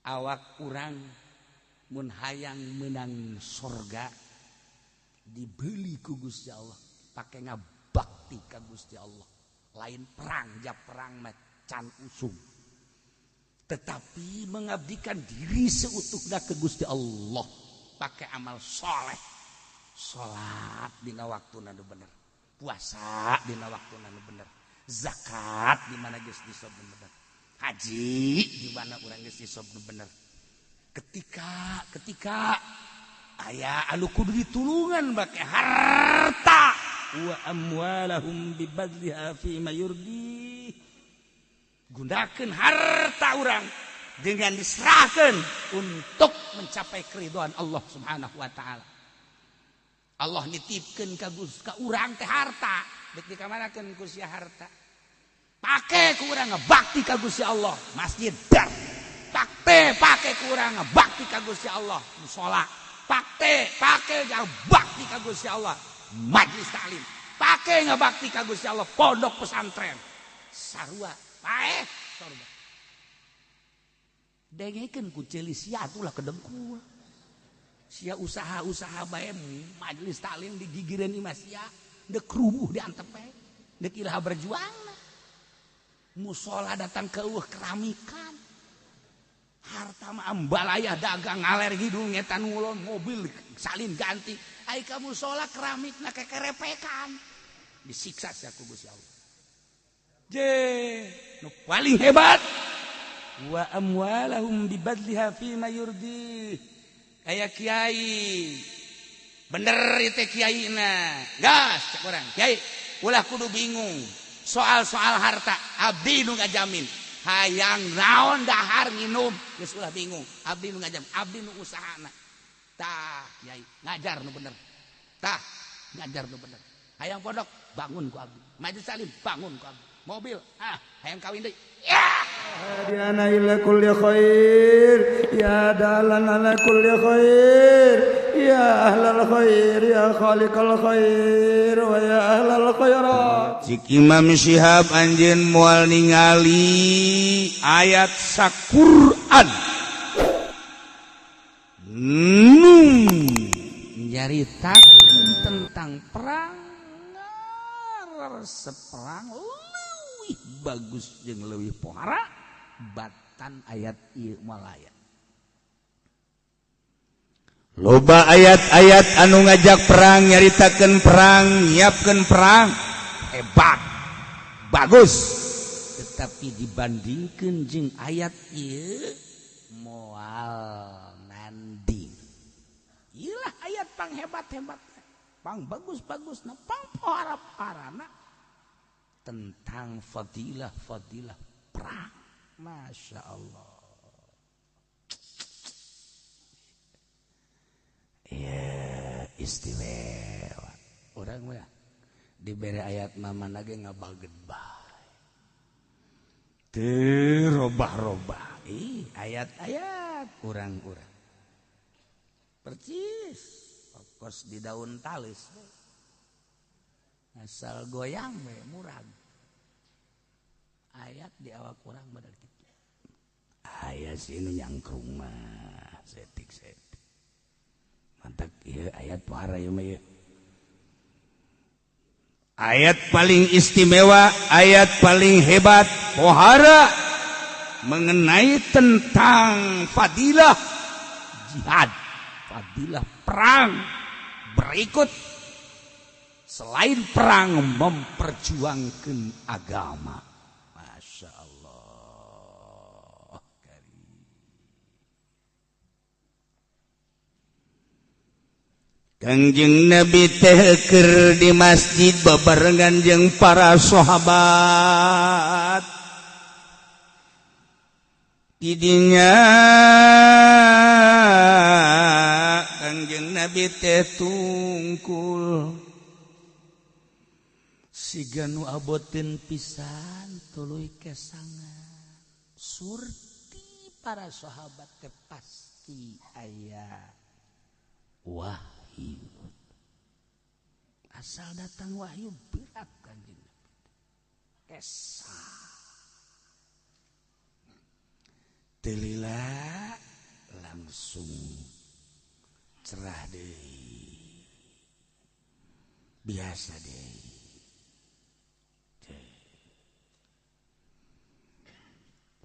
Awak urang mun hayang menang sorga dibeli ku Gusti Allah pake ngabakti ka Gusti Allah. Lain perang, ja perang mah can usum, tetapi mengabdikan diri seutuhna ke Gusti Allah pakai amal soleh. Salat dina waktuna nu bener, puasa dina waktuna nu bener, zakat di mana geus disob nu bener, haji di mana urang geus disob nu bener. Ketika aya anu kudu ditulungan make harta, wa amwalahum bibadliha fi ma yurdi, gunakeun harta urang dengan diserahkan untuk mencapai keridhaan Allah Subhanahu wa taala. Allah nitipkeun ka ka urang teh harta, deuk dikamanakeun ku sia harta. Pake ku urang ngabakti ka Gusti Allah, masjid dar. Pake ku urang ngabakti ka Gusti Allah, musala. Pake ngabakti ka Gusti Allah, majlis taklim. Pake ngabakti ka Gusti Allah, pondok pesantren. Sarua paeh sorga. Dengekeun ku ceuli sia atulah kedengkul. Sia usaha-usaha bae majelis taklim digigireun imah sia, deuk rubuh diantep bae, deuk ilaha berjuang. Musola datang ke eueuh keramikan. Harta mah ambalaya dagang ngaler hidung ngetan ngulon mobil salin ganti. Ai ka musola keramikna kekerepekan. Disiksa sia ku Gusti Allah. Je, nu paling hebat wa amwalahum bibadliha fi ma yurdi. Kayak kiai bener itu kiai na gas cek orang kiai ulah kudu bingung soal-soal harta abdi nu ngajamin hayang naon dahar nginum geus ulah bingung abdi nu ngajamin abdi nu usahana tah kiai ngajar nu bener tah ngajar nu bener hayang pondok bangun ku abdi majelis taklim bangun ku abdi mobil ah hayang kawin deui ya hadana ila kulli khair ya dalan ala kulli khair ya ahlal khair ya khaliqal khair wa ya ahlal khairat. Cik Imam Syihab anjeun moal ningali ayat saquran nu nyaritakeun tentang perang seperang leuwih bagus jeung leuwih pohara batan ayat ieu malaya. Loba ayat-ayat anu ngajak perang, nyaritakeun perang, nyiapkeun perang, hebat, bagus. Tetapi dibandingkeun jeung ayat ieu moal nanding. Ieu lah ayat pang hebat-hebat, pang bagus-bagusna, pang pohara-poharana tentang fadilah-fadilah perang. Masya Allah. Ya istimewa. Orang mah diberi ayat mama lagi ngabaget bae. Teu robah-robah. Ih, ayat-ayat urang-urang. Percis kos di daun talis. Asal goyang we murag. Ayat di awak urang bener kitu. Aya sinu nyangkrung mah setik-setik. Mantak ieu ayat pohara ieu mah ieu. Ayat paling istimewa, ayat paling hebat pohara mengenai tentang fadilah jihad, fadilah perang. Berikut selain perang memperjuangkan agama. Masya Allah. Kangjeng Nabi teh keur di masjid babarengan jeung para sahabat. Didinya Kangjeng Nabi teh tungkul siga nu aboteun pisan tuluy kesangan. Surti para sahabat teh pasti aya wah. Asal datang wahyu berat Kanjeng Nabi. Kesah. Telila Langsung cerah deh, biasa deh.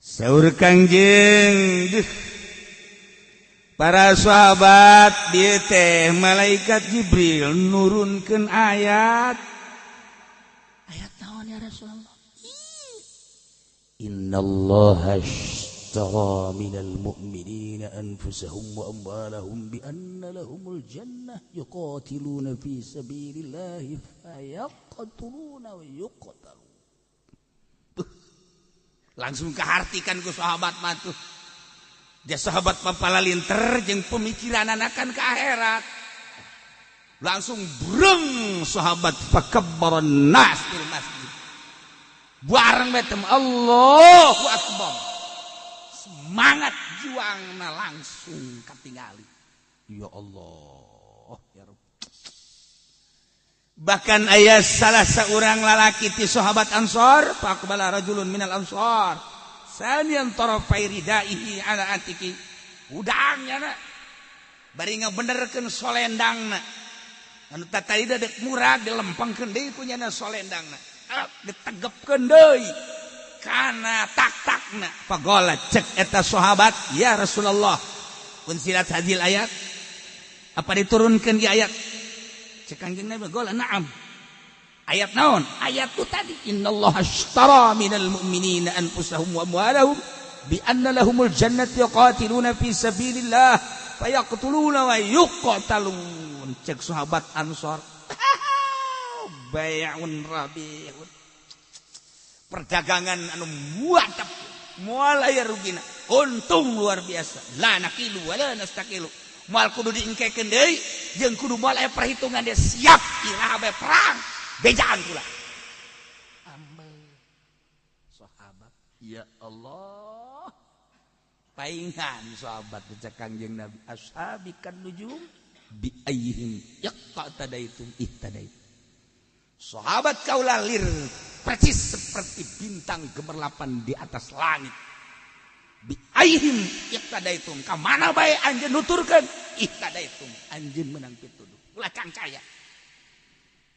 Saur Kangjeng, para sahabat, dia teh malaikat Jibril nurunkan ayat. Ayat naon, ya Rasulullah? Innallaha ashtara minal mu'minina anfusahum wa amwalahum bi anna lahumul jannah yuqatiluna fi sabilillahi fayaqtuluna wa yuqtalun. Langsung kehartikan ku sahabat mah tuh. Dia sahabat papalalinter jeung pemikiran anakan ke akhirat. Langsung breng sahabat, fakabbaran nas fil masjid. Bareng betem Allahu akbar. Semangat juangna langsung katingali. Ya Allah, ya Rabb. Bahkan aya salah seorang lalaki ti sahabat Ansor, faqbala rajulun minal ansor saniyan tarafai ridaihi ala atiki, udangnya na bari ngabenerkeun solendangna anu tadi dek murag dilempengkeun deui ku nyana solendangna, ditegepkeun deui kana tak-takna. Pagola cek eta sahabat, ya Rasulullah, unsilat hadil ayat, apa diturunkeun di ayat? Cek Kanjeng Nabi, gola na'am. Ayat naon? Ayat tu tadi, innallaha ashtara minal mu'minina anfusahum wa amwalahum bi anna lahumul jannati yuqatiluna fi sabilillah fayaqtuluna wa yuqtalun. Cek sahabat Ansor, bay'un rabihun, perdagangan anu muatap, moal aya rugina, untung luar biasa. La nakilu wala nastakilu, moal kudu diengkekeun deui jeung kudu moal aya perhitungan, dia siap iraha bae perang bejaan pula. Ambe sahabat, ya Allah, paingan sahabat. Cek Kangjeng Nabi, ashabi kan nujum bi ayyihim yaqtadaitum ihtadaitum. Sahabat kaula lir persis seperti bintang gemerlapan di atas langit. Bi ayyihim yaqtadaitum, ka mana bae anjeun nuturkeun, ihtadaitum, anjeun menang pituduh. Ulah cangcaya.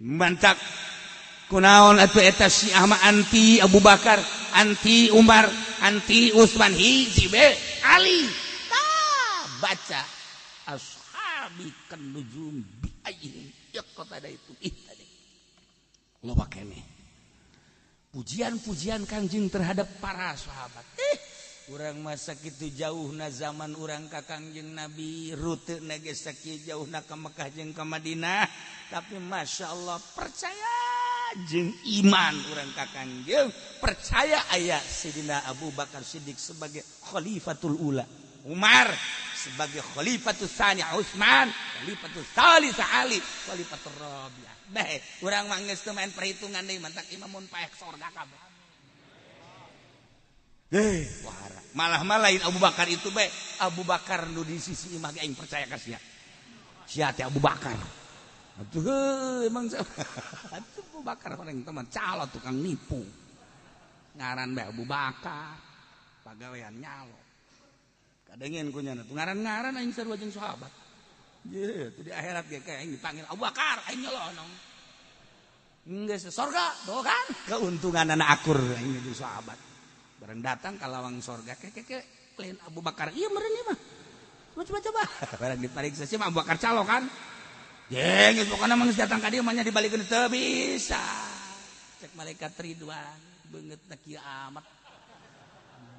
Mantap. Kunaon atuh eta Syiah mah anti Abu Bakar, anti Umar, anti Utsman, hiji be Ali. Tah baca ashabi kan nujum bi ayyihim yaqtadaitum ihtadaitum. Loba keneh pujian-pujian Kangjeng terhadap para sahabat. Urang masa kitu jauhna zaman urang ka Kangjeng Nabi, rute na ge sakieu jauhna ka Mekah jeung ka Madinah, tapi masya Allah percaya jeung iman urang ka Kangjeng, percaya aya Sidina Abu Bakar Siddiq sebagai khalifatul ula, Umar sebagai khalifatul tsani, Utsman khalifatul tsalits, Ali khalifatul rabi'ah. Bae urang mah geus teu main perhitungan deui, mantak imam mun paeh sorga kabeh. Wahara. Malah lain Abu Bakar itu bae. Abu Bakar nu di sisi imah ge aing percaya ka sia. Sia teh Abu Bakar. Atuh emang atuh Abu Bakar orang teman calo tukang nipu. Ngaran bae Abu Bakar. Pagawean nyalo. Kadengin ku nyana tuh ngaran-ngaran aing sarua jeung sahabat. Ye, tuh di akhirat ge aing dipanggil Abu Bakar aing nyelonong. Geus sorga, tuh kan? Keuntungan anak akur aing jeung sahabat. Bareng datang ka lawang sorga, ke ke ke lain Abu Bakar ieu meureun ieu mah. Coba coba coba. Bareng dipariksa sih mah Abu Bakar calo kan. Jeng, geus pokona mah geus datang ka dieu mah nya dibalikeun teu bisa. Cek malaikat Ridwan, beungeutna kieu amat.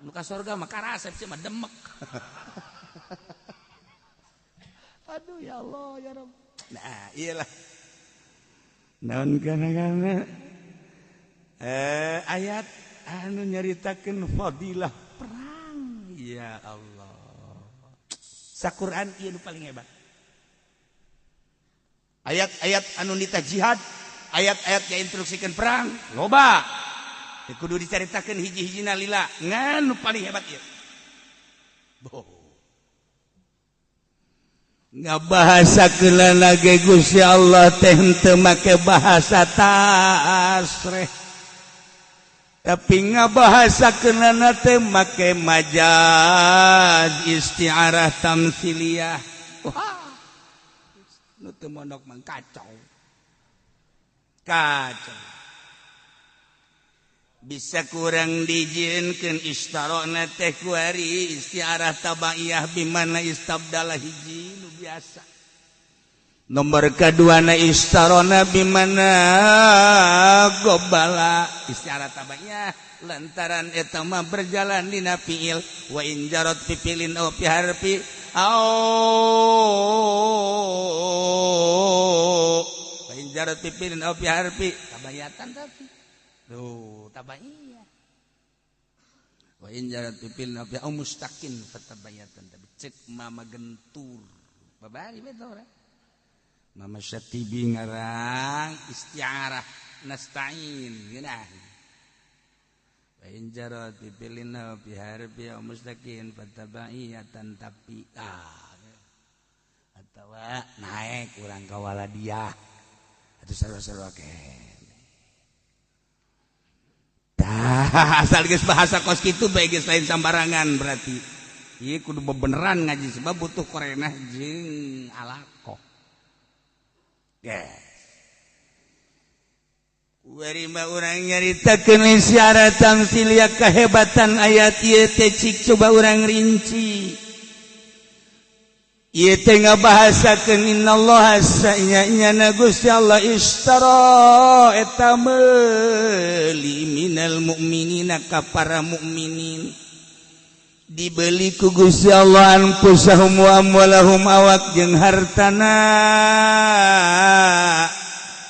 Nu ka sorga mah karasep sih mah demek. Aduh ya Allah ya Rabb. Nah, iyalah. Naon kana-kana ayat anu nyaritakeun fadilah perang. Ya Allah. Saquran ieu nu paling hebat. Ayat-ayat anu nita jihad, ayat-ayat yang instruksikeun perang, loba. Kudu dicaritakeun hiji-hijina lila, ngan nu paling hebat ieu. Boh. Ngabahasakeun lagi Gusti Allah teh henteu make bahasa tasreh. Tapi ngabahasakeunana teh make majaz, isti'arah, tamtsiliyah. Wah, nu teu mondok mah kacau kacau. Bisa kurang dijieunkeun istarona teh kuari isti'arah tabaiyah bimana istabdala, hiji nu biasa. Nomor kedua na istarona bimana gobala, isti'arah tabaiyah, lantaran eta mah berjalan dina fiil. Wa in jarat fi fi'lin aw fi harfi aw wa in jarat fi fi'lin aw fi harfi tabayatan, tapi tuh tabaiyah. Wa in jarat fi fi'lin aw fi aw mustaqin fatabayatan. Tapi cek Mama Gentur babari betul. Mama Syatibi ngarang isti'arah nasta'in geunah. Wa in jarat fi fi'lin aw fi harfi aw mustaqin fatabayatan, tapi atawa naek urang ka waladiah atuh sarua-sarua keneh. Tah, asal geus bahasa kos kitu bae geus lain sambarangan, berarti ieu kudu bebeneran ngaji sebab butuh korenah jeung alaqah. Yes. Warima urang nyaritakeun isti'arah tamtsiliyah, kehebatan ayat ieu teh. Cik coba urang rinci. Ieu teh ngabahasakeun innallaha, sanya Gusti Allah, ishtara eta meuli, minal mukminina ka para mukminin, dibeli ku Gusti Allah, anfusahum wa amwalahum, awak jeung hartana.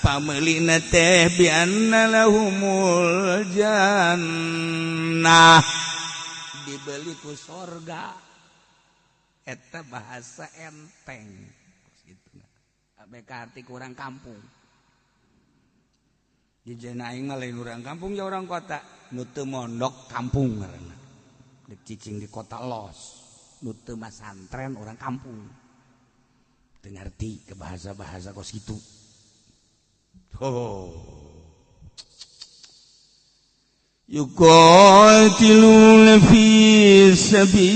Pamelina teh bi anna lahumul jannah, dibeli ku sorga. Eta bahasa enteng gitu, arti kurang kampung. Di aing mah lain urang kampung ya, orang kota nu teu mondok kampung ngaranna. Dek cicing di kota los, nu teu masantren orang kampung, teu ngarti ke bahasa-bahasa kos kitu. Oh, yuqatiluna fi sabilillah,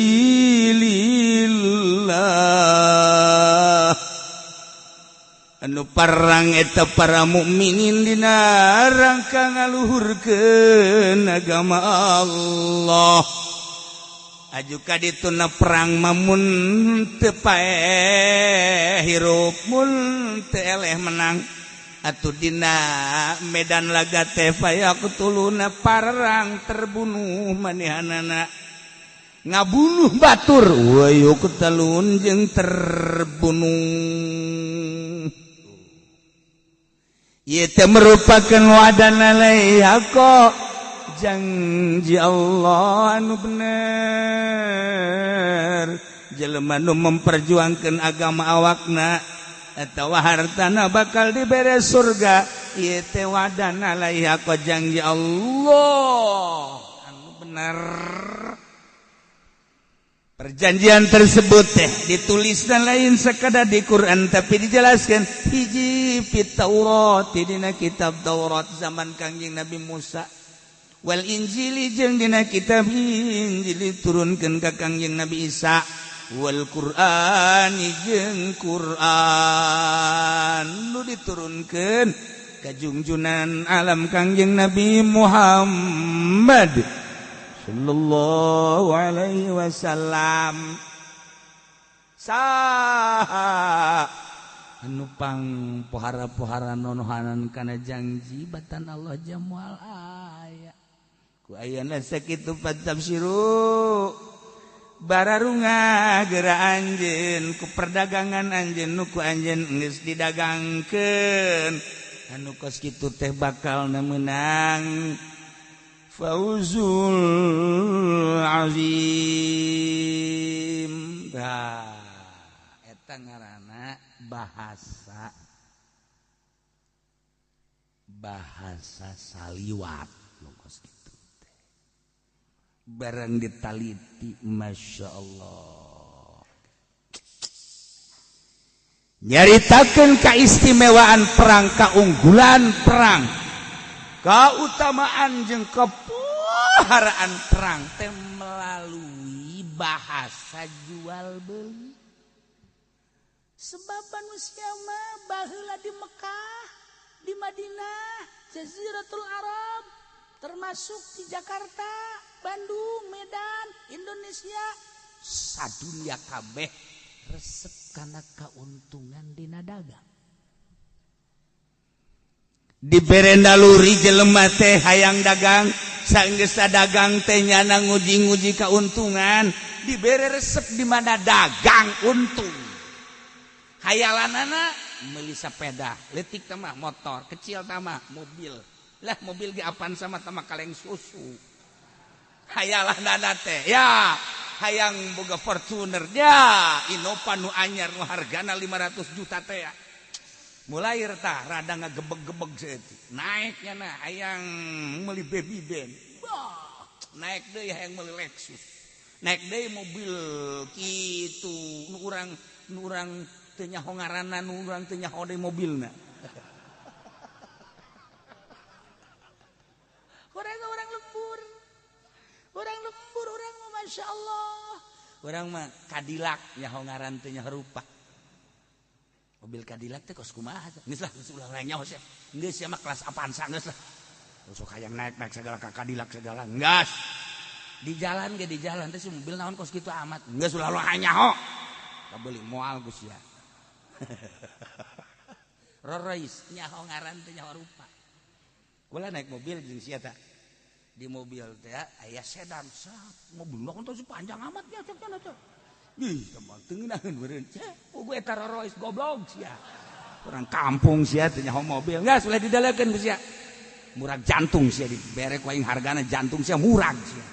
anu perang eta para mukminin dina rangka ngaluhurkeun agama Allah. Aju ka dituna perang mamun teu paeh hirup, mun teu eleh menang. Atuh dina medan laga teh fayaqtuluna, parang terbunuh manehanana, ngabunuh batur, wa yuqtalun, jeung terbunuh. Ieu teh merupakan wadan alaiha kok janji Allah anu bener. Jelema nu memperjuangkan agama, awakna atawa hartana bakal dibere surga. Ieu teh wadan alaiha kok janji Allah anu bener. Perjanjian tersebut teh ditulis dan lain sekadar di Quran, tapi dijelaskan hiji fit Taurat, dina kitab Taurat zaman Kangjeng Nabi Musa, wal Injili, jeung dina kitab Injil diturunkeun ka Kangjeng Nabi Isa, wal Qur'an, jeung Quran nu diturunkeun ka jungjunan alam Kangjeng Nabi Muhammad sallallahu alaihi wasallam. Saha anu pang pohara-pohara nonohanan kana janji batan Allah jamual aya ku ayana sakitu. Tafsiru bararunga gera anjeun ku perdagangan anjeun nu ku anjeun geus didagangkeun. Anu kos kitu teh bakal meunang fauzul azim. Tah, eta ngaranna bahasa bahasa saliwat nu kos kitu teh. Barang ditaliti, Masya Allah, nyaritakeun keistimewaan perang, keunggulan perang, keutamaan jeung kepunahan. Kabeneharaan perang teh melalui bahasa jual beli. Sebab manusia mah baheula di Mekah, di Madinah, Jaziratul Arab, termasuk di Jakarta, Bandung, Medan, Indonesia, sadunia kabeh resep kana kauntungan dina dagang. Dibere naluri jelema teh hayang dagang, sanggeus dagang teh nyana nguji-nguji kauntungan, dibere resep di mana dagang untung. Hayalanana meuli sepeda, leutik mah motor, kecil mah mobil. Lah mobil ge apaan sama tama kaleng susu. Hayalanana teh ya hayang boga Fortuner ya Innova nu anyar nu hargana 500 juta teh ya. Mulai retah rada ngagebeg-gebeg saeutik. Naiknya nah hayang meuli baby band. Bah, naik deui hayang meuli Lexus. Naik deui mobil kitu nu urang teu nyaho ngaranna, nu urang teu nyaho deui mobilna. Orang lembur. Orang lembur urang mah Masya Allah. Urang mah Cadillac nyaho ngaran teu nyaho rupa. Mobil Cadillac teh kos kumaha geus lah geus ulah nyaho sia. Geus sia mah kelas Avanza geus lah. Sok hayang naik-naik segala ka Cadillac segala. Geus. Di jalan ge di jalan teh si mobil naon kos kitu amat. Geus ulah ulah nyaho. Kabeuli moal geus sia. Rorois nyaho ngaran teh nyaho rupa. Kula naik mobil jeung sia tah. Di mobil teh aya sedan sap. Mobil mah teh panjang amat nya cek cenah teh. Ih, teman teu ngeunaheun meureun. Cek, gue eta rorois goblok sia. Orang kampung sia teh nyaho mobil. Geus ulah didalekeun ku sia. Murag jantung sia dibere ku aing hargana jantung sia murag sia.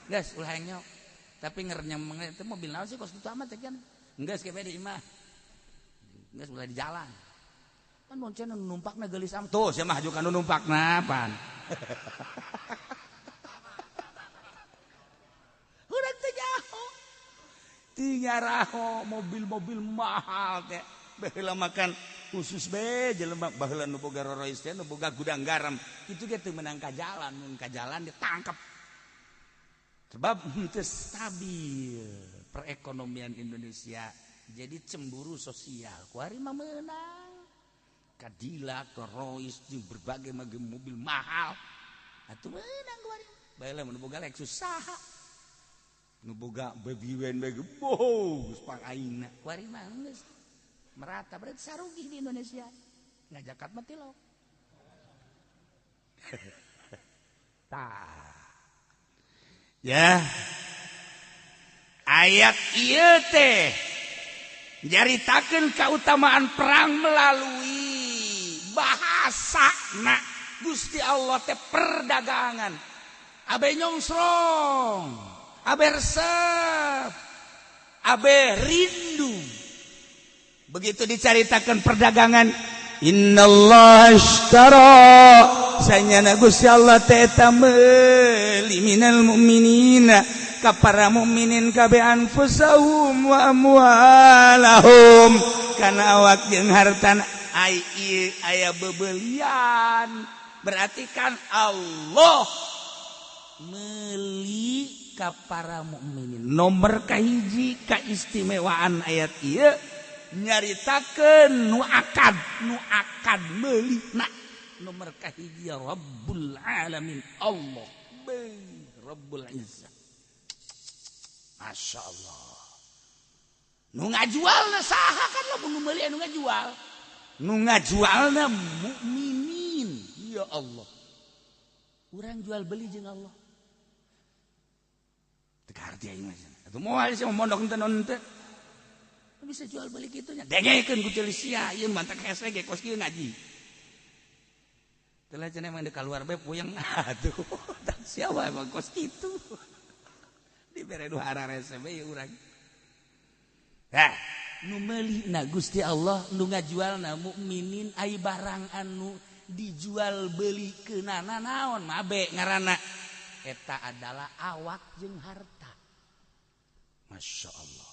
Geus ulah hayang nyaho. Tapi ngernyem teh mobil naon sih kos kitu amat teh kan. Geus ke di imah. Geus ulah di jalan. Kan boncen nu numpakna geulis amat. Tuh sia mah hajukan nu numpakna pan. Urang teh nyaho. Tinyaraho mobil-mobil mahal teh. Baheula makan khusus be jelema baheula nu boga rorois teh nu boga gudang garam. Kitu ge teu meunang ka jalan, mun ka jalan ditangkep. Sebab teu stabil perekonomian Indonesia. Jadi cemburu sosial. Kuari mah meunang. Cadillac, Rolls jeung berbagai macam mobil mahal. Atuh meunang kuari. Baheula mun boga Lexus saha? Nu boga baby wen bae boh geus pang aingna. Kuari mah geus merata berarti sarugi di Indonesia. Ngajakat mah tilok. Tah. Ya. Ayat ieu teh nyaritakeun kautamaan perang melalui bahasana Gusti Allah teh perdagangan. Abe nyongsrong, abe resep, abe rindu. Begitu dicaritakan perdagangan, innallaha ashtara sanyana Gusti Allah teh eta meuli minal mu'minina ka para mukminin kabeh anfusahum wa amwalahum kana awak jeung hartana. Ai ieu aya bebelian berarti kan Allah meuli ka para mukminin. Nomor kahiji kaistimewaan ayat ieu nyaritakeun nu akad meuli na nomor kahiji Rabbul Alamin Allah Rabbul Izzah. Masya Allah. Nu ngajualna saha kan lamun nu meuli anu ngajual. Nu ngajualna mukminin. Ya Allah. Urang jual beli jeung Allah. Teu kaharti aing mah. Atuh moal sia mondok henteu naon teu. Bisa jual beli kitu nya. Dengekeun ku ceuli sia, ieu mantak hese ge kos kieu ngaji. Teu lah cenah emang deuk kaluar bae puyeng. Aduh, tak sia wae emang kos kitu. Dibere nu hararese bae urang. Heh, nu meulina Gusti Allah, nu ngajualna mukminin ai barang anu dijual beli keunana naon mabe ngaranna. Eta adalah awak jeung harta. Masya Allah.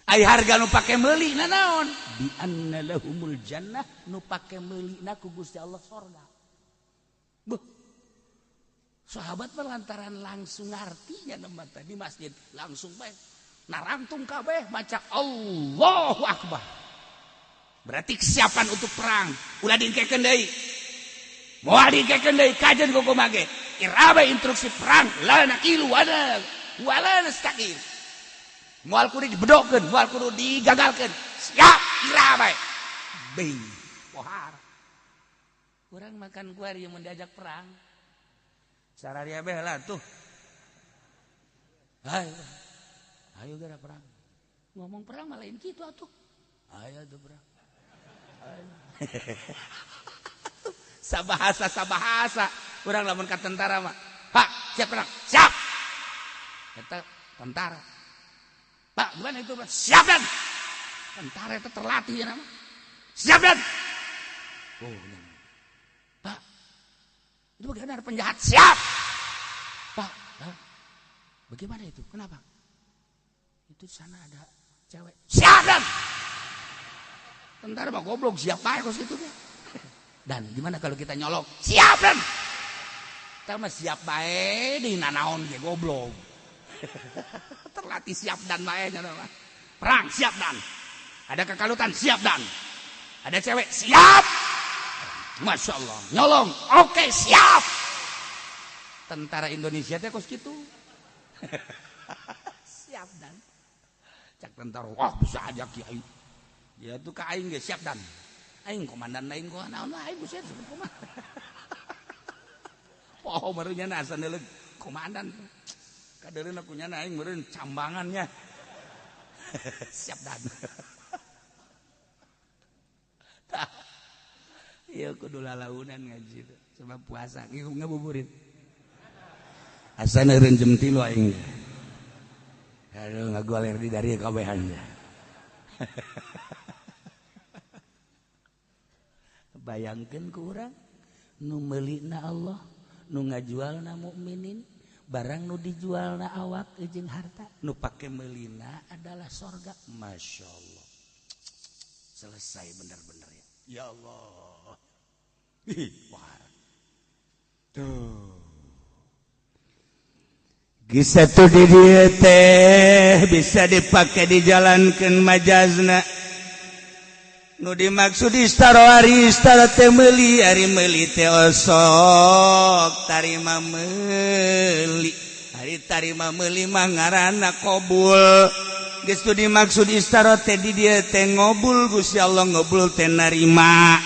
Ai harga nu pake meuli na naon? Bi anna lahumul jannah, nu pake meuli na ku Gusti Allah sorga. Buh. Sahabat lantaran langsung artinya nemata di masjid langsung bae narangtung kabeh maca Allahu Akbar. Berarti kesiapan untuk perang. Ulah dingkekeun deui. Moal dingkekeun deui kajen kumaha ge. Irabe instruksi perang la naqilu wala wala nastaqil. Moal kudu dibedokeun, moal kudu digagalkeun. Siap irabe. Bing. Pohar. Urang makan kuari mun diajak perang. Sararia beh lah tuh. Ayo. Ayo gara perang. Ngomong perang malah lain kitu atuh. Ayo tuh perang. Ayo. Sabahasa urang lamun ka tentara mah. Pak, siap perang. Siap. Eta tentara. Pak, gimana itu? Siap dan. Tentara itu terlatih ya nama. Siap dan. Oh, benar. Pak, itu bagaimana ada penjahat? Siap. Pak, hah? Bagaimana itu? Kenapa? Itu sana ada cewek. Siap dan. Tentara mah goblok, siap bae kos kitu ge. Dan gimana kalau kita nyolok? Siap dan. Kita mah siap bae di nanaon ge goblok. Terlatih siap dan bae nya mah. Perang siap dan. Ada kekalutan siap dan. Ada cewek siap. Masya Allah. Nyolong oke siap. Tentara Indonesia teh kos kitu. Siap dan. Cak tentara wah bisa aja kiai. Dia tuh ka aing ge siap dan. Aing komandan lain kok naon aing buset sebut komandan. Poho meureun nya asa neuleug komandan. Kadereun aku nya aing meureun cambangannya. Siap dan. Tah. Ieu kudu lalaunan ngaji teh sebab puasa ngabuburit. Asa neureun jam 3 aing. Aduh ngagoler di dari kabehan. Bayangkeun ku urang nu meulina Allah, nu ngajualna mukminin, barang nu dijualna awak jeung harta, nu pake meulina adalah sorga. Masya Allah. Selesai bener-bener ya. Ya Allah. Ih, wah. Tuh. Geus atuh di dieu teh bisa dipake dijalankeun majazna. Nu dimaksud istara ari istara teh meuli, ari meuli teh osok tarima meuli. Ari tarima meuli mah ngaranna qabul. Geus tu dimaksud istara teh di dieu teh ngobul, Gusti Allah ngobul teh narima.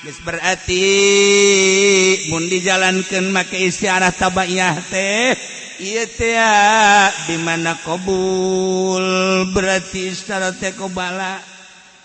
Geus berarti mun dijalankeun make istiarah tabaiyah teh ieu teh di mana qabul berarti istara teh qobala.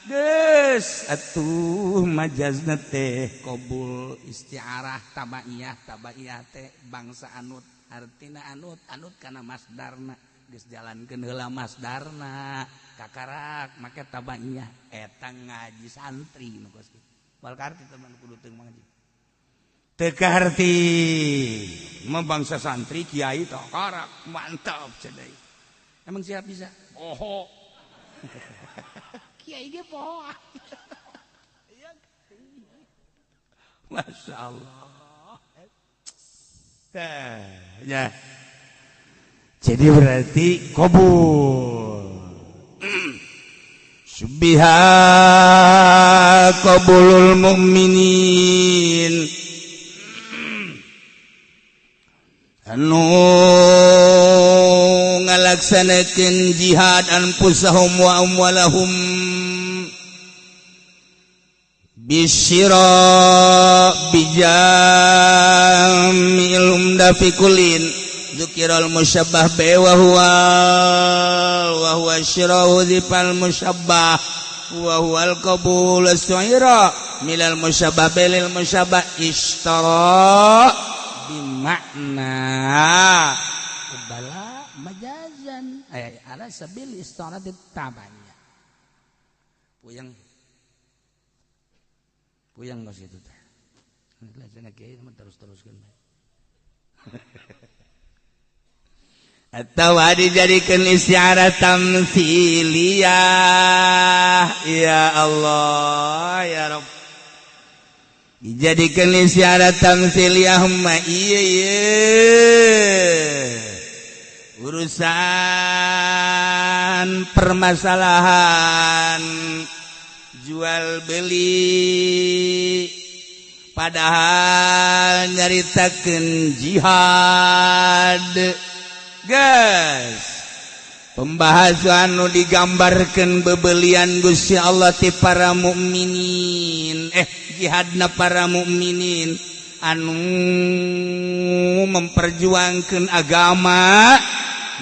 Geus atuh majazna teh qabul istiarah tabaiyah, tabaiyah teh bangsa anut, artina anut, anut kana masdarna. Geus jalankeun heula masdarna kakarak make tabaiyah eta ngaji santri nu kos kitu. Moal kaarti teman kudu teu ngaji. Teu kaarti mah bangsa santri kiai takarak mantap cenah. Emang siap bisa? Poho. Kiai ge poho. Masya Allah. Tah, ya. Jadi berarti qabul. Subbiha qabulul mu'minin. Anu ngalaksanakeun jihad anfusahum wa amwalahum bisyira bijamil umdafikulin zukiral musyabbah bi wa huwa syirau dzifal musyabbah wa huwal qabul suira milal musyabbah bilil musyabbah ishtara bimakna bala majazan ay ala sabil istirati tabanya. Puyeng puyeng kos itu teh. Cenah kiai mah terus-teruskeun bae. Atau dijadikan istiarah tamthiliyah. Ya Allah ya Rabb. Dijadikeun isyarat tamsiliyah mah ieu ye urusan permasalahan jual beli, padahal nyaritakeun jihad. Geus pembahasan nu digambarkeun bebelian Gusti Allah ti para mukminin, jihadna para mukminin anu memperjuangkan agama,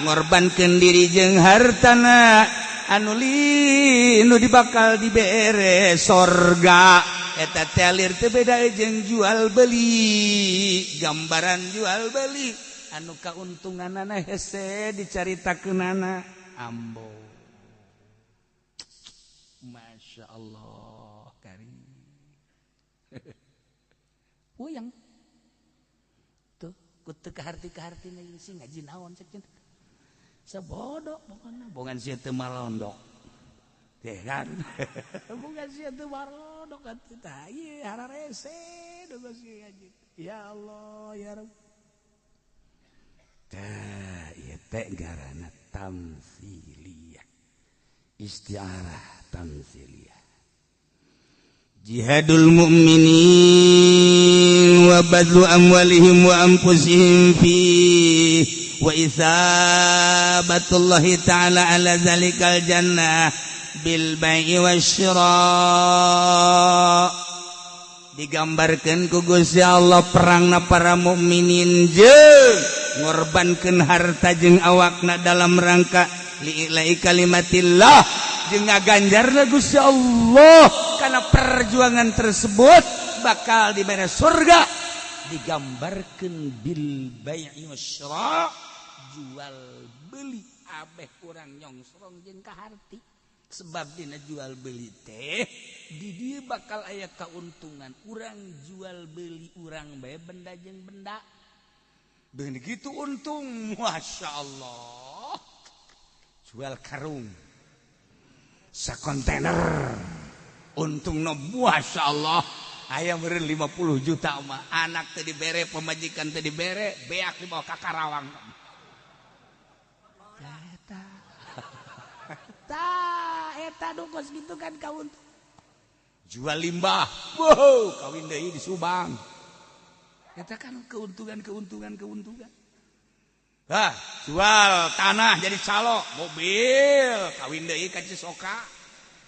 ngorbankeun diri jeung hartana, anu linu dibakal dibere sorga. Eta teh alir teu beda jeung jual beli, gambaran jual beli anu kauntunganana hese dicaritakeunana. Ambo, Masya Allah karim. Puyeng tuh ku teu kaharti-kahartina sih ngaji naon cek cenah. Sabodo pokona bongan sia teu malondok. Teh kan. Bongan sia teu malondok atuh tah ieu hararese nu geus ngaji. Ya Allah ya Rabb. Tah ieu teh ngaranna tamsiliyah. Istiarah tamsiliyah. Jihadul mu'minin wa badlu amwalihim wa anfusihim fi wa isabatullahi ta'ala ala zalikal jannah bil bai'i wasyira. Digambarkeun ku Gusti Allah perangna para mukminin jeung ngorbankeun harta jeung awakna dalam rangka li'ila'i kalimatillah, jeung ngaganjarna Gusti Allah karena perjuangan tersebut bakal diberi surga. Digambarkeun bil bai'i wasyira, jual beli abeh urang nyongsrong jeung kaharti. Sebab dina jual beli teh di dieu bakal aya kauntungan. Urang jual beli urang bae benda jeung benda, begitu untung Masya Allah. Jual karung sakontainer untung no Masya Allah. Aya meureun 50 juta mah, anak teu dibere, pamajikan teu dibere, beak dibawa ka Karawang. Eta tah eta nu kos kitu kan kauntung. Jual limbah, wow, kawin deui di Subang. Eta kan keuntungan keuntungan keuntungan. Hah, jual tanah jadi calo, mobil, kawin deui ka Cisoka.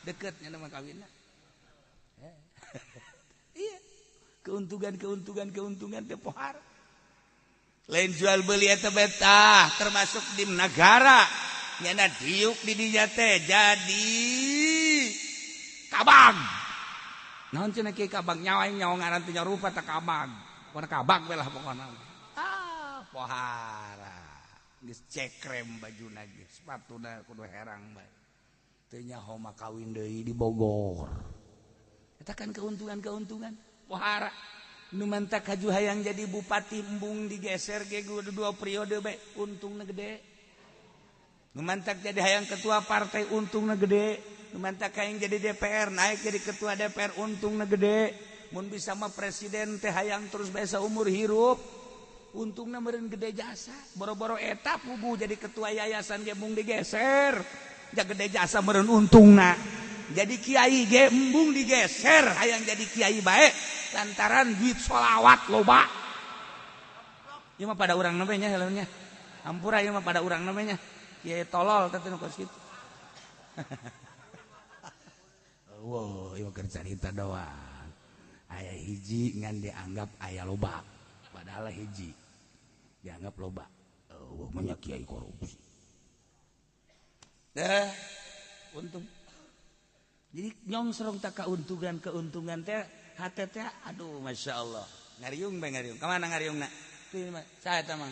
Deketnya nama kawinna. Iya. Keuntungan keuntungan keuntungan teh pohar. Lain jual beli eta betah termasuk di negara. Nyana diuk di dinya teh jadi kabang. Naon cenah kieu kabang nyawa nyawa ngaran teh nyarupa teh kabang. Pokona kabang we lah pokona. Ah, pohara. Geus cekrem bajuna ge, sepatuna kudu herang bae. Teu nyaho mah kawin deui di Bogor. Eta kan keuntungan-keuntungan pohara. Nu mantak haju hayang jadi bupati embung digeser ge kudu 2 periode bae, untungna gede. Nu mantak jadi hayang ketua partai untungna gede. Nu mantak hayang jadi DPR naik jadi ketua DPR untungna gede. Mun bisa mah presiden teh hayang terus bae saumur hirup, untungna meureun gede jasa. Boro-boro eta puguh jadi ketua yayasan ge embung digeser, ja gede jasa meureun untungna. Jadi kiai ge embung digeser hayang jadi kiai bae lantaran duit sholawat loba. Ieu mah pada urang namanya helmnya. Ampura ieu mah pada urang namanya. Kiai tolol teh nu kos kitu. Wow, ieu keur carita doang. Aya hiji ngan dianggap aya loba, padahal hiji dianggap loba. Eueuh mah kiai korupsi. Dah, untung. Jadi nyongsrong tak keuntungan keuntungan teh hate teh aduh Masya Allah. Ngariung bae ngariung. Kamana ngariungna? Tuh saya eta mah.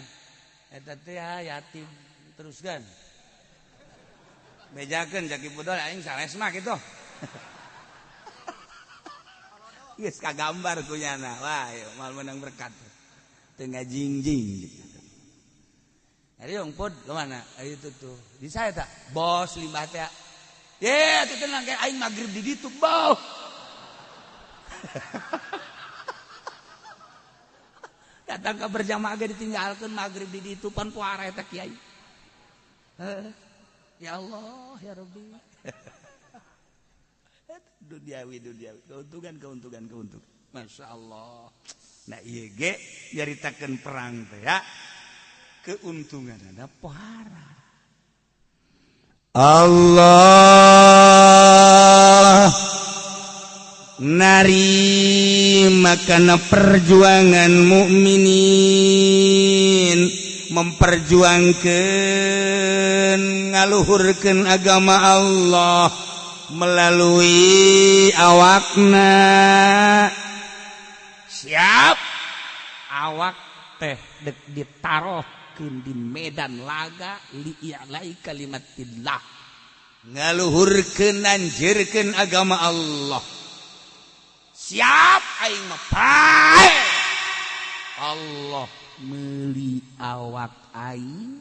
Eta teh yatim teruskan. Bejakeun jaki budol aing sanes mah kitu. Geus kagambar ku nyana. Wah, ieu mal menang berkat. Teu ngajingjing. Ngariung pod kemana? Ayo itu tuh. Di saya tak? Bos limbah teh. Ye, atuh tenang kayak aing magrib di ditu, bau. Datang ke berjamaah ge ditinggalkeun maghrib di ditu pan puara eta kiai. Ya Allah ya Rabbi. Duniawi duniawi, keuntungan keuntungan keuntungan. Masya Allah. Nah ieu ge nyaritakeun perang teh ya. Keuntungan ada pohara. Allah narima kana perjuangan mukminin, memperjuangkan ngaluhurkeun agama Allah melalui awakna. Siap awak teh dek ditaruhkeun di medan laga li'ilai kalimatillah, ngaluhurkeun nanjirkeun agama Allah. Siap aing mah pae. Allah meuli awak aing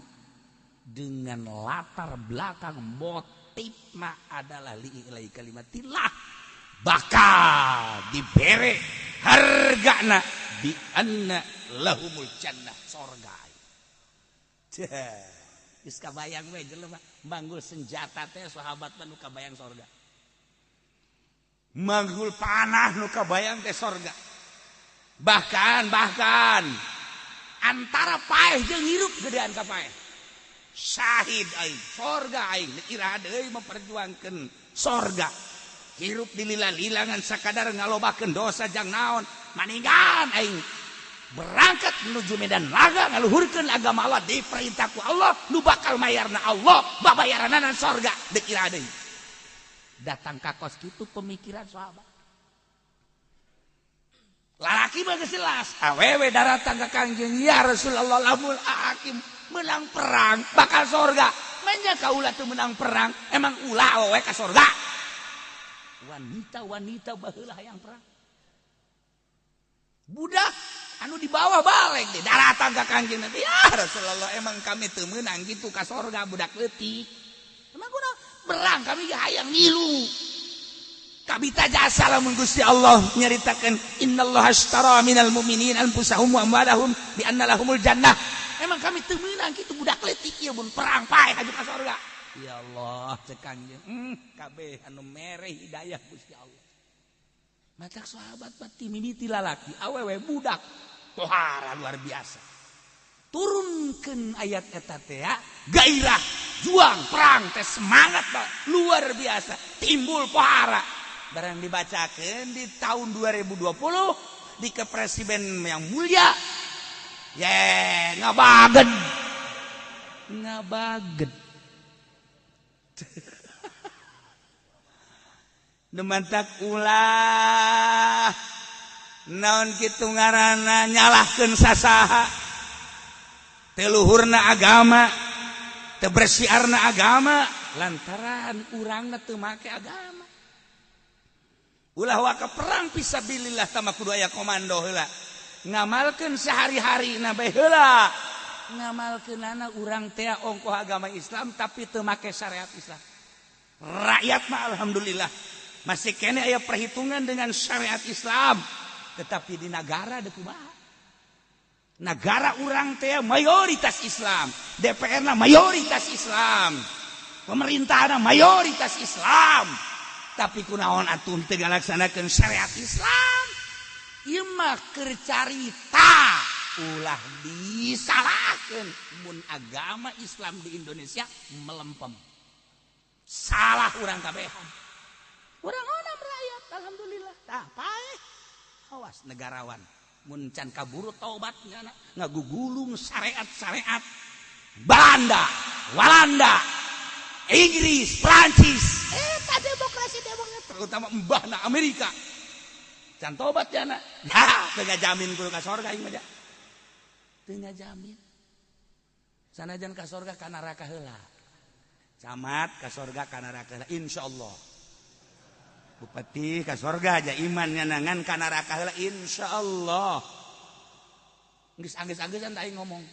dengan latar belakang motifna adalah li'ilai kalimatillah, bakal dibere hargana bi anna lahumul jannah, sorga. Geus kabayang we jelema manggul senjata teh sahabat mah nu kabayang sorga. Manggul panah nu kabayang teh sorga. Bahkan bahkan antara paeh jeung hirup gedean ka paeh. Syahid aing, sorga aing, iraha deui memperjuangkeun sorga. Hirup dilila-lilangan sakadar ngalobakeun dosa jang naon, maninggan aing berangkat menuju medan laga ngaluhurkeun agama Allah diperintah ku Allah nu bakal mayarna Allah babayaranana sorga deuk iraha deui. Datang ka kos kitu pemikiran sahabat. Lalaki mah geus jelas, awewe daratang ka Kangjeng, ya Rasulullah lamun hakim menang perang bakal sorga. Menya kaula teu menang perang, emang ulah awewe ka sorga. Wanita-wanita baheula hayang perang. Budak anu di bawah balik deh daratang ka Kangjeng Nabi, ya Rasulullah emang kami teu meunang kitu ka sorga budak leutik. Emang kunaon perang kami ge hayang ngilu. Kabita jasa lamun Gusti Allah nyaritakeun innallaha ashtara minal mu'minina anfusahum wa amwalahum bi anna lahumul jannah. Emang kami teu meunang kitu budak leutik ieu mun perang paeh haju ka sorga. Ya Allah cek Kangjeng, kabeh anu mere hidayah Gusti Allah. Matak sahabat pati mimiti lalaki awewe budak pohara luar biasa. Turunkeun ayat eta teh ya, gairah juang perang teh semangat Pak, luar biasa timbul pohara. Barang dibacakeun di tahun 2020 di kepresiden yang mulia, ye ngabagen ngabagen. Demantak ulah naon kitu ngaranna nyalahkeun sasaha, teu luhurna agama, teu bersiarna agama lantaran urangna teu make agama. Ulah waka perang fisabilillah tama kudu aya komando heula. Ngamalkeun sehari-hari na bae heula. Ngamalkeunana urang teh ongkoh agama Islam tapi teu make syariat Islam. Rakyat mah alhamdulillah masih kene aya perhitungan dengan syariat Islam, tetapi di negara deuk kumaha? Negara urang teh mayoritas Islam, DPR-na mayoritas Islam, pemerintahna mayoritas Islam. Tapi kunaon atuh teu ngalaksanakeun syariat Islam? Ieu mah keur carita, ulah disalahkeun mun agama Islam di Indonesia melempem. Salah urang kabehan. Urang onam rakyat alhamdulillah. Tah paeh. Awas negarawan mun can kaburu taubat nyana ngagugulung syariat-syariat Belanda, Walanda, Inggris, Prancis. Eta demokrasi demokrasi terutama mbahna Amerika. Can tobat jana. Ya, teu ngajamin kudu ka sorga aing mah. Teu ngajamin. Sanajan ka sorga ka neraka heula. Camat ka sorga ka neraka heula insyaallah. Bupati ka sorga aja iman nyanangan ka neraka heula insyaallah. Geus anggeus-angeusan aing ngomong.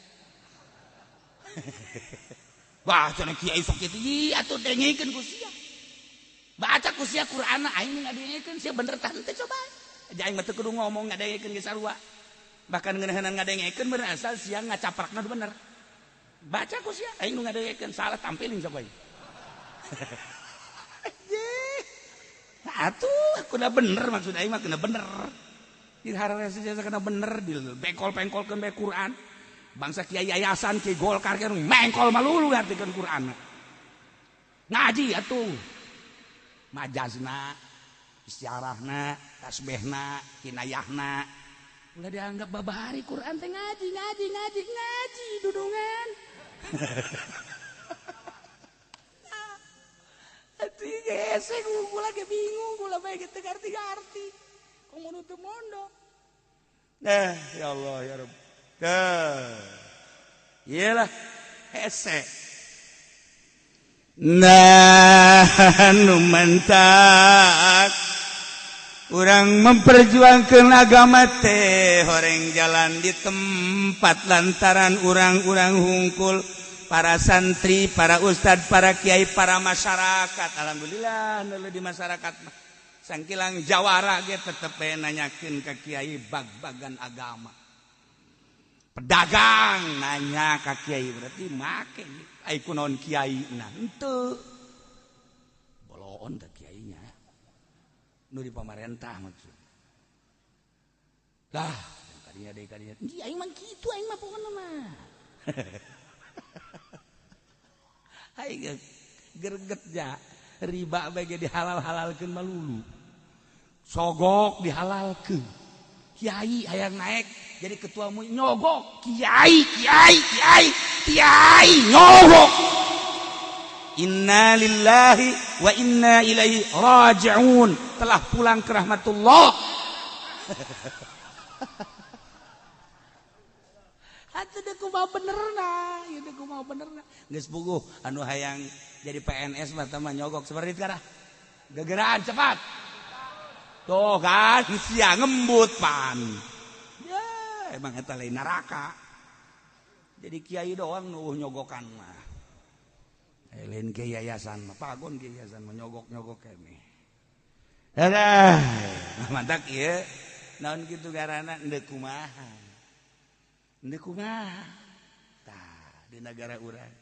Wah, cenah kiai sok kitu ieu atuh dengekeun ku sia. Baca ku sia Qur'anna aing ngadengekeun sia bener tah henteu coba. Aja aing mah teu kudu ngomong ngadengekeun ge sarua. Bahkan ngeunaheun ngadengekeun bener asal sia ngacaprakna bener. Baca ku sia aing nu ngadengekeun salah tampilin sok aing. Atuh kudu bener maksud aing mah kena bener. Di hararese jasa kena bener di bengkol-bengkolkeun bae Quran. Bangsa kiai yayasan kiai Golkar kan mengkol malulu ngartikeun Quran. Ngaji atuh. Majazna, istiarahna, tasbihna, kinayahna. Ulah dianggap babahari Quran teh ngaji, ngaji, ngaji, ngaji dudungan. Atuh hese kula ge bingung, kula bae teu ngarti-ngarti. Komo nu teu mondok. Nah, ya Allah ya Rabb. Tah. Iyalah hese. Nah, nu mentak urang memperjuangkan agama teh horeng jalan di tempat lantaran urang-urang hungkul para santri, para ustad, para kiai, para masyarakat. Alhamdulillah nu di masyarakat mah sangkilang jawara ge tetep bae nanyakeun ka kiai bag-bagan agama. Pedagang nanya ka kiai berarti make ai kunaon kiai nah henteu. Boloon teh kiainya. Nu di pamarentah maksud. Lah, kadinya deui kadinya. Aing mah kitu aing mah pokona mah. Aing gerget ja riba bae ge dihalal-halalkeun malulu. Sogok dihalalkeun. Kiai hayang naik jadi ketua MUI nyogok. Kiai, kiai, kiai, kiai nyogok. Inna lillahi wa inna ilaihi raji'un. Telah pulang ke rahmatullah. Atuh deuk kumaha benerna, ieu deuk kumaha benerna. Geus puguh anu hayang jadi PNS mah tah nyogok seperti sekarang. Gegeraan cepat. Tuh kan sia ngembut pan. Ya emang eta lain neraka. Jadi kiai doang nu nyogokan mah. Lain ke yayasan mah pagon ke yayasan mah nyogok-nyogok kene. Dadah, mantak ieu naon kitu garana endeu kumaha. Endeu kumaha. Tah di negara urang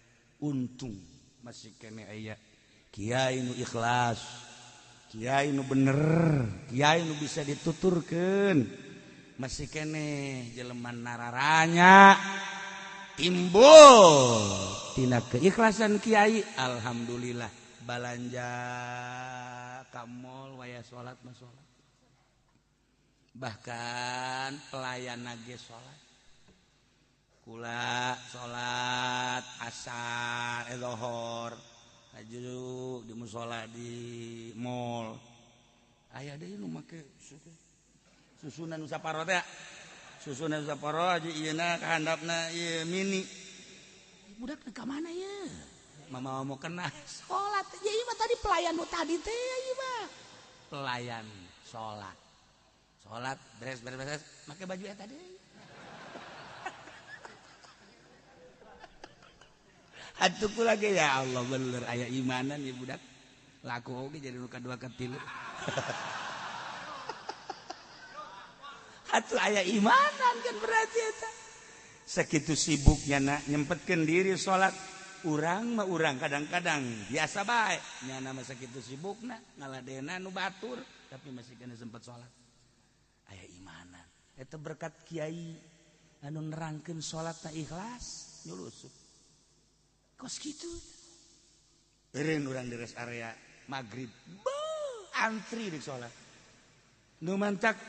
untung masih kene aya kiai nu ikhlas, kiai nu bener, kiai nu bisa dituturkeun. Masih kene jelema nararanya timbul tina keikhlasan kiai. Alhamdulillah balanja ka mall waya salat mah salat, bahkan pelayan ge salat, kula salat asar zuhur laju di musala di mall aya deui nu make susunan saparo teh, susunan saparo aja ieuna kahandapna ieu mini budak ka mana ieu mama mau kena salat ya ieu mah tadi pelayan nu tadi teh ieu mah pelayan salat salat beres beres beres make baju eta deui. Atuh kula ge ya Allah bener aya imanan ieu budak laku oge jadi nu kadua katilu. Atuh aya imanan kan berarti eta. Sakitu sibuknya nak nyempetkeun diri salat. Urang mah urang kadang-kadang biasa bae nyana mah sakitu sibukna ngaladena nu batur tapi masih kena sempet salat. Aya imanan. Eta berkat kiai anu nerangkeun salatna ikhlas nyulusup. Kos kitu. Eureun urang di rest area magrib. Beuh, antri di salat. Nu mantak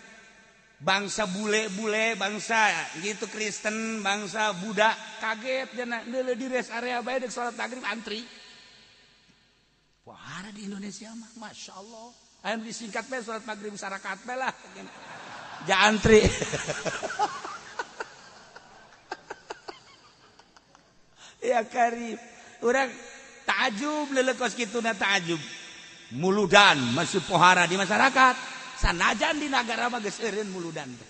bangsa bule-bule, bangsa gitu Kristen, bangsa Buddha kaget jana neuleuh di rest area bae deuk salat maghrib antri. Wah, di Indonesia mah Masya Allah. Aya disingkat bae salat maghrib sarakat bae lah. Ja antri. Ya karib. Urang takjub leuleuk kos kituna takjub. Muludan masih pohara di masyarakat. Sanajan di nagara mah geus eureun muludan teh.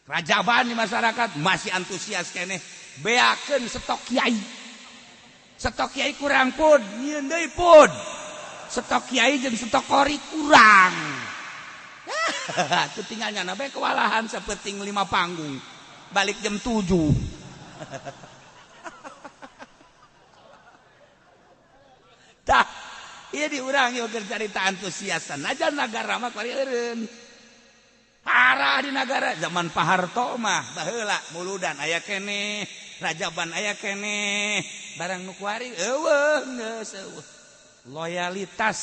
Rajaban di masyarakat masih antusias keneh beakeun stok kiai. Stok kiai kurang pun, nyieun deui pun. Stok kiai jeung stok kori kurang. Atuh tinggal nyana bae kewalahan sapeting 5 panggung. Balik jam 7. Tah, ieu di urang ieu keur carita antusiasan aja nagara mah kuari eureun. Parah di nagara zaman Pak Harto mah baheula muludan aya keneh, rajaban aya keneh, barang nu kuari eueuh geus eueuh. Loyalitas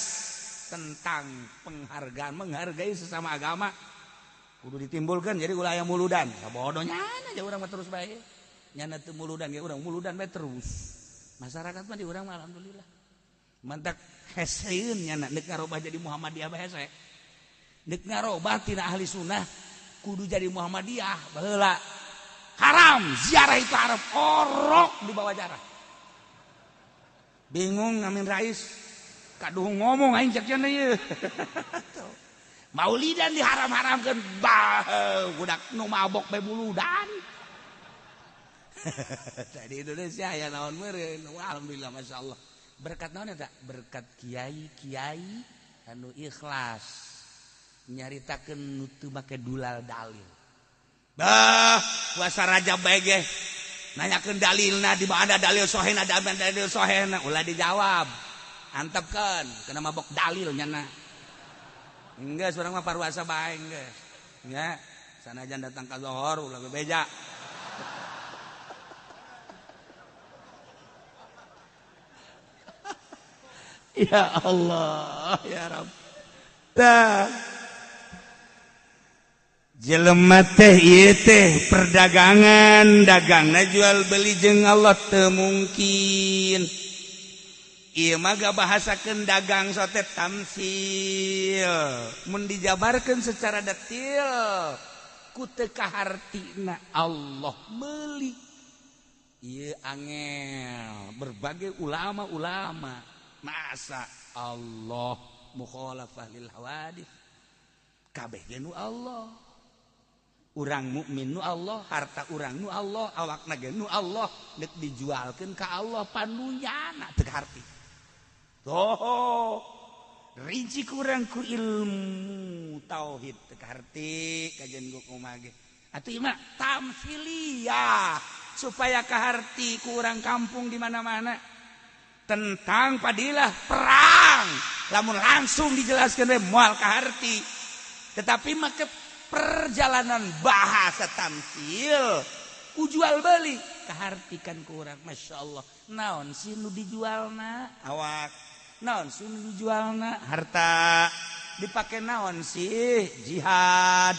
tentang penghargaan menghargai sesama agama kudu ditimbulkan, jadi ulah aya muludan. Sabodo nyana aja urang mah terus bae. Nyana teu muludan ge urang muludan bae terus. Masyarakat mah di urang mah alhamdulillah. Mantak heseun nyana deuk ngarobah jadi Muhammadiyah bae hese. Deuk ngarobah tina ahli sunnah kudu jadi Muhammadiyah baheula. Haram ziarah itu haram, orok di bawah jarah. Bingung Amin Rais kaduh ngomong aing cek cenah ieu. Maulidan diharam-haramkeun bah budak nu mabok bae muludan. Di Indonesia aya naon meureun, alhamdulillah masyaallah. Berkat naon eta? Berkat kiai-kiai anu ikhlas nyaritakeun nu teu make dulal dalil. Bah, puasa Rajab bae ge nanyakeun dalilna di mana dalil sohena, dalil sohena ulah dijawab. Antepkeun kena mabok dalil nyana. Enggeus urang mah paruasa bae enggeus. Nya, sanajan datang ka lohor ulah bebeja. Ya Allah, ya Rabb. Tah. Jelema teh ieu teh perdagangan, dagangna jual beli jeung Allah teu mungkin. Ieu mah gabahasakeun dagang sote tamsil. Mun dijabarkeun secara detail ku teu kahartina Allah meuli. Ieu angel berbagai ulama-ulama masa Allah mukhalafah lil hawadits. Kabeh ge nu Allah. Urang mukmin nu Allah, harta urang nu Allah, awakna ge nu Allah, deuk dijualkeun ka Allah panunyana teu kaharti. Tuh, rinci kurang ku ilmu tauhid teu kaharti kajian ku kumaha ge. Atuh ieu mah tamsiliyah supaya kaharti ku urang kampung di mana-mana tentang padilah perang. Lamun langsung dijelaskeun we moal kaharti. Tetapi make perjalanan bahasa tamsil ku jual beli kahartikan ku urang. Masya Allah, naon sih nu dijualna awak, naon sih nu dijualna harta, dipake naon sih jihad,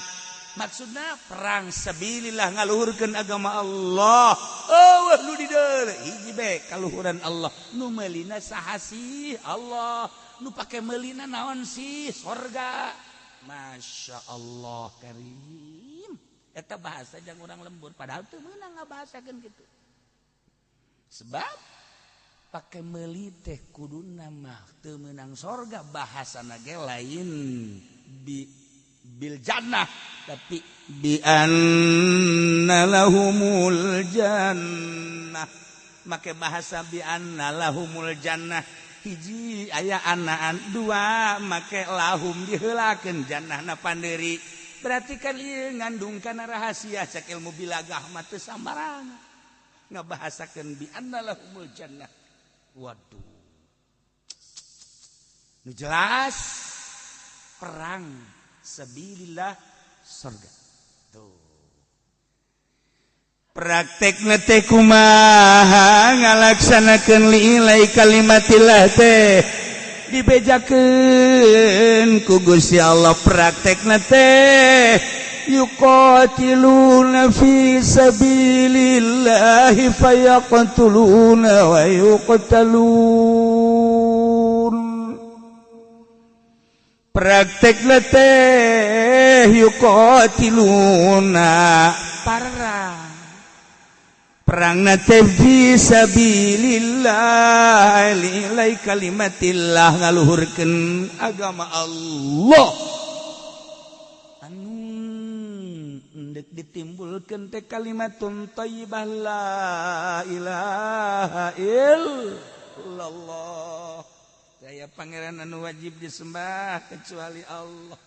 maksudna perang sabilillah ngaluhurkeun agama Allah. Eueuh nu dideuleu hiji be kaluhuran Allah, nu meulina saha sih Allah, nu pake meulina naon sih sorga. Masya Allah karim. Eta bahasa jang urang lembur padahal teu meunang ngabahasakeun kitu. Sebab pake meuli teh kuduna mah teu meunang sorga, bahasana ge lain bi bil jannah tapi bi anna lahumul jannah. Make bahasa bi anna lahumul jannah hiji aya anaan dua make lahum diheulakeun jannahna panderi. Berarti kan ieu ngandung kana rahasia cek ilmu bilagah mah teu sambarangan ngabahasakeun bi anna lahumul jannah. Waduh, nu jelas perang sabilillah surga. Tuh praktekna teh kumaha ngalaksanakeun liilai kalimatillah teh dibejakeun ku Gusti Allah. Praktekna teh yuqatiluna fi sabilillahi fayaqtuluna wa yuqtalun. Praktekna teh yuqatiluna parang perangna teh fi sabilillah lillahi kalimatillah ngaluhurkeun agama Allah. Anu endek ditimbulkeun teh kalimatun thayyibah la ilaha illallah. Daya pangeran anu wajib disembah kecuali Allah.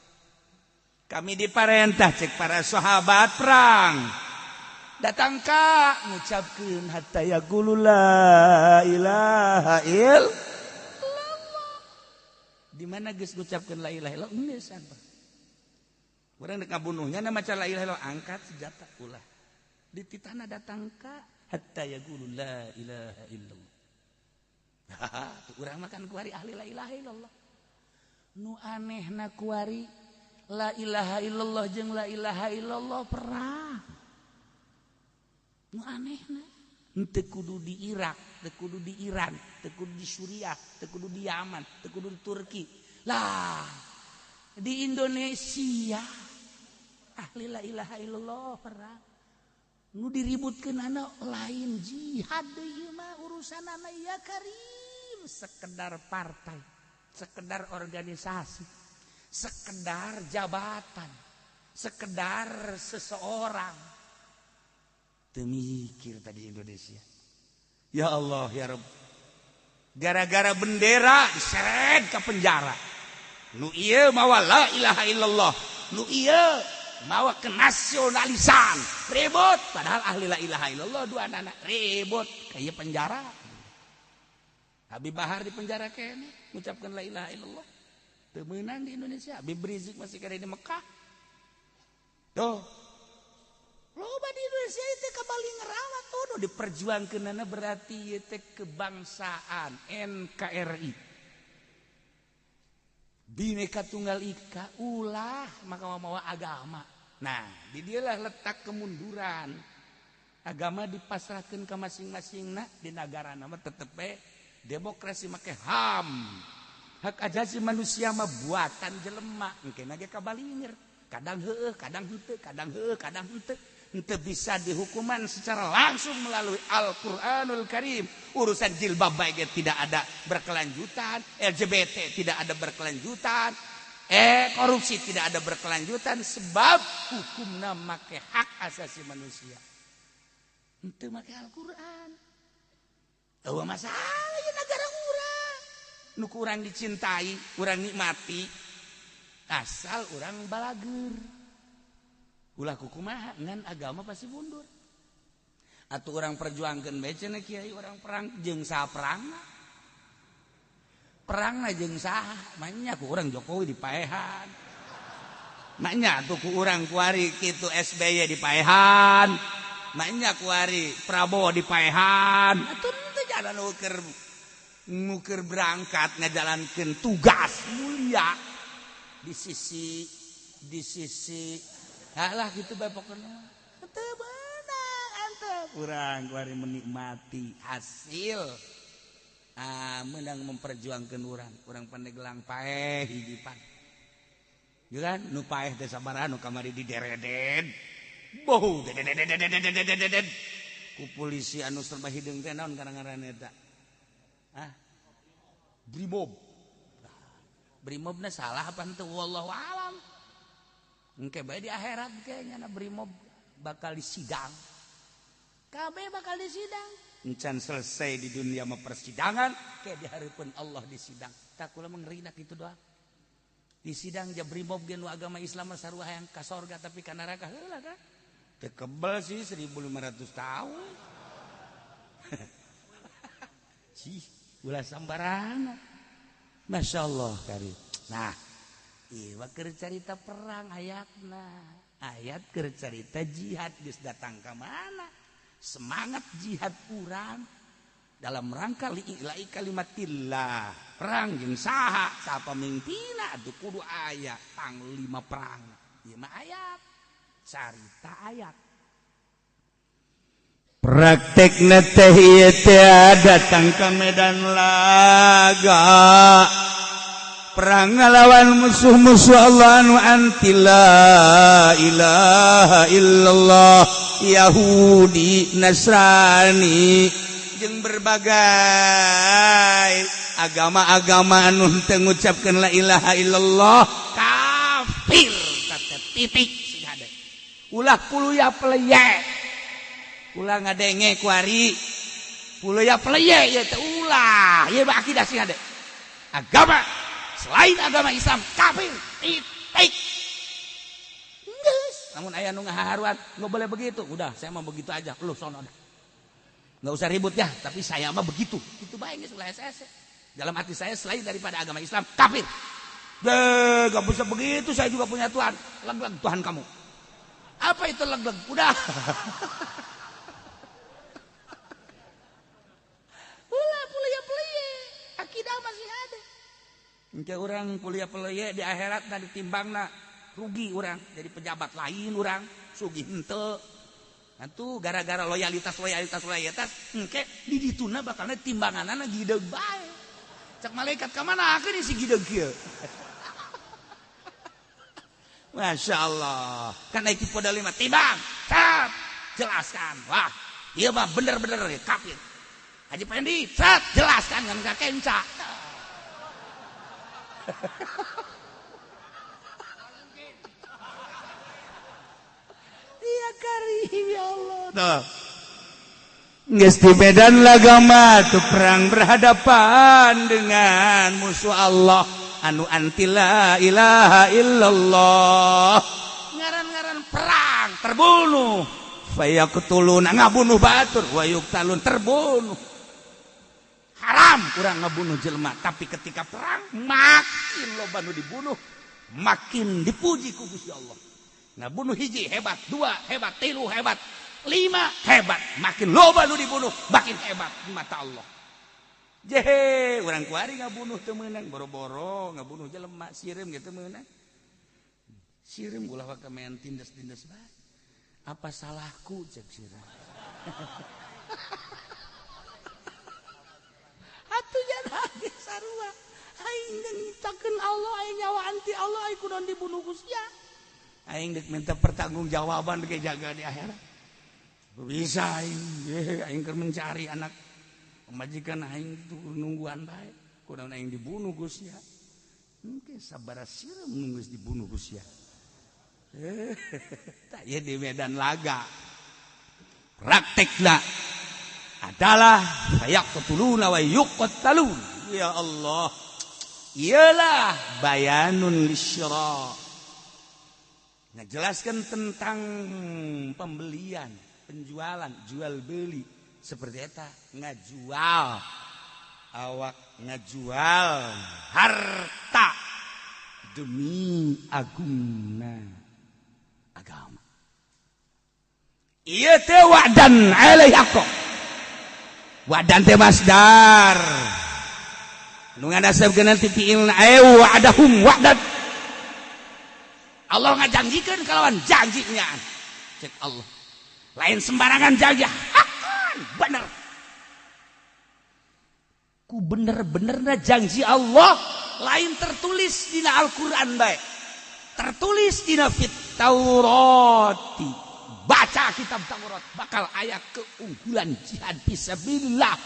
Kami diparentah cek para sahabat perang. Datang ka ngucapkeun hatta yaqulu la ilaha illallah. Di mana geus ngucapkeun la ilaha illallah geus apa? Urang dek ngabunuhnya na maca la ilaha illallah, angkat senjata ulah. Di titahna datang ka hatta yaqulu la ilaha illallah. Urang makan kuari ahli la ilaha illallah. Nu anehna kuari la ilaha illallah jeung la ilaha illallah perang. Nu anehna henteu kudu di Irak, teu kudu di Iran, teu kudu di Suriah, teu kudu di Yaman, teu kudu di Turki. Lah, di Indonesia ahli la ilaha illallah perang. Nu diributkeun anak lain jihad deui mah urusanana ya karim, sekedar partai, sekedar organisasi, sekedar jabatan, sekedar seseorang. Teu mikir tadi Indonesia. Ya Allah ya Rabb. Gara-gara bendera diseret ke penjara. Nu ieu mawa la ilaha illallah, nu ieu mawa kenasionalisan, ribut. Padahal ahli la ilaha illallah dua anak ribut kayak penjara. Habib Bahar di penjara kene mengucapkan la ilaha illallah. Teu meunang di Indonesia. Habib Rizik masih kena di Mekah. Tuh. Loba di Indonesia itu kembali ngerawat tuh nu diperjuangkeunana berarti ieu teh kebangsaan NKRI. Bineka Tunggal Ika ulah maka mawa agama. Nah, di dialah letak kemunduran. Agama dipasrahkan ke masing-masing nah di negara nama tetep demokrasi make HAM. Hak asasi manusia mah buatan jelema, engke ge kabalingir. Kadang heueuh, kadang henteu, kadang heueuh, kadang henteu. Henteu bisa dihukuman secara langsung melalui Al-Qur'anul Karim. Urusan jilbab bae tidak ada berkelanjutan, LGBT tidak ada berkelanjutan, korupsi tidak ada berkelanjutan sebab hukumna make hak asasi manusia. Henteu make Al-Qur'an. Eueuh masalah ieu negara urang. Nu ku urang dicintai, urang nikmati, asal urang balageur. Ulah kukumaha ngan agama pasti mundur. Atau orang perjuangkeun bae cenah kiai, orang perang jeung saha perangna? Perangna jeung saha? Manya ku urang Jokowi dipaehan. Manya tuh ku urang kuari kitu SBY dipaehan. Manya kuari Prabowo dipaehan. Atuh teu jalan ngukur berangkat ngajalankeun tugas mulia di sisi lah gitu bae pokoknya. Teu beunang antep. Urang kuari menikmati hasil menang memperjuangkan urang, urang Pandeglang paeh hiji pan. Gitu kan? Nu paeh teh sabaraha nu kamari dideredet. Boh, dededededededededet. Ku polisi anu serba hideung teh naon ngaran-ngaran eta? Hah? Brimob. Brimobna salah apa henteu wallahu alam. Engke bae di akhirat kayaknya na Brimob bakal disidang. Kabeh bakal disidang. Encan selesai di dunia mah persidangan, kayak di hareupeun Allah disidang. Tak kula mah gitu doang. Di sidang ja Brimob ge nu agama Islam mah sarua hayang ka sorga tapi ka neraka heula kan. Teu kebel sih 1500 tahun. Cih, ulah sambarangan. Masya Allah karim. Nah, ieu keur carita perang ayatna. Ayat keur carita jihad geus datang ka mana? Semangat jihad urang dalam rangka li'ila'i kalimatillah. Perang jeung saha? Saha pamimpinna atuh kudu aya panglima perang. Ieu mah ayat. Carita ayat. Praktekna teh ieu teh datang ke medan laga perang ngalawan musuh-musuh Allah anu anti la ilaha illallah, Yahudi, Nasrani jeung berbagai agama-agama anu teu ngucapkeun la ilaha illallah kafir tata titik sing hade. Ulah puluya peleye, ulah ngadenge kuari puluya peleye ieu teh ulah ieu mah akidah sing hade. Agama selain agama Islam kafir titik. Geus. Namun aya nu ngaharuan, nggak boleh begitu. Udah, saya mah begitu aja. Lu sono dah. Nggak usah ribut ya, tapi saya mah begitu. Itu bae geus ulah hese. Dalam hati saya selain daripada agama Islam, kafir. Deh, gak bisa begitu, saya juga punya Tuhan. Leg-leg Tuhan kamu. Apa itu leg-leg? Udah. Ulah kuliah-kuliah, akidah masih ada. Engke urang kuliah-kuliah di akhirat na ditimbangna rugi urang, jadi pejabat lain urang, sugih henteu. Nantu gara-gara loyalitas engke di dituna bakalna timbanganana gideug bae. Cak malaikat ka mana akeun si gideug kieu. Masya Allah, kan naik poda 5 timbang, tap, jelaskan. Wah, ieu mah bener-bener kafir. Haji Pendi, set, jelaskan kan gak kenca. Ya karim ya Allah. Tuh. Geus di medan lagama tuh perang berhadapan dengan musuh Allah anu anti la ilaha illallah. Ngaran-ngaran perang terbunuh. Fayaqtuluna ngabunuh batur wa yuqtalun terbunuh. Haram kurang ngabunuh jelema, tapi ketika perang makin loba nu dibunuh, makin dipuji ku Gusti Allah. Ngabunuh hiji hebat, 2 hebat, 3 hebat, 5 hebat, makin loba nu dibunuh makin hebat di mata Allah. Jehe, urang kuari ngabunuh teu meunang, boro-boro ngabunuh jelema sireum ge teu meunang. Sireum ulah waka main tindas-tindas bae. Apa salahku cek sireum. Atuh jadi sarua. Aing nyiptakeun Allah, aing nyawa anti Allah, aing kudu dibunuh ku sia. Aing dek minta pertanggungjawaban ge jaga di akhirat. Bisa aing, aing keur mencari anak pemajikan aing tuh nungguan bae. Kunaon aing dibunuh ku sia. Engke sabaraha sireum nu geus dibunuh ku sia. Tak ieu di medan laga. Praktekna adalah fayaqtuluna wa yuqtalun. Ya Allah. Iyalah bayanun lisyra. Ngajelaskan tentang pembelian, penjualan, jual beli seperti eta, ngajual awak, ngajual harta demi agungna agama. Ieu teh wa'dan alaihi haqqo. Wa'dan teh masdar. Nu ngadasabkeun ti fi'ilna wa'dahum wa'dan. Allah ngajanjikeun kalawan janjinya. Cek Allah. Lain sembarangan janji, hakon bener. Ku bener-benerna janji Allah lain tertulis dina Al-Qur'an bae. Tertulis dina fit Taurati. Baca kitab Taurat bakal aya keunggulan jihad fisabilillah.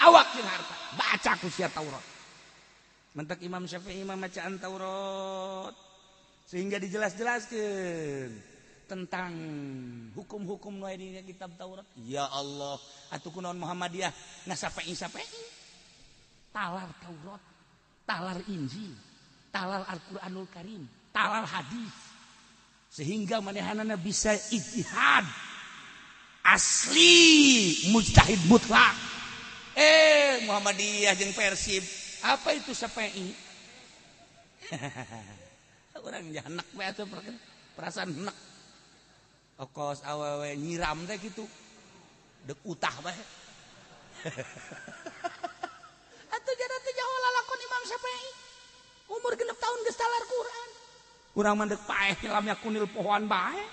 Awak jeung harta. Baca ku sia Taurat. Mentak Imam Syafi'i mah macaan Taurat sehingga dijelas-jelaskeun tentang hukum-hukum nu aya di kitab Taurat. Ya Allah, atuh kunaon Muhammadiyah ngasapeing-sapeing. Talar Taurat, talar Injil, talar Al-Qur'anul Karim, talar hadis. Sehingga manehanana bisa ijtihad asli mujtahid mutlak. Muhammadiyah jeung Persib, apa itu sapeing? Urang janak we atuh perasaan henek. Okos awewe nyiram teh kitu. Deuk utah bae. Atuh jada teh jauh lalakon Imam Syafi'i. Umur 6 tahun geus talar Quran. Urang mah deuk paeh lamnya kunil pohoan bae.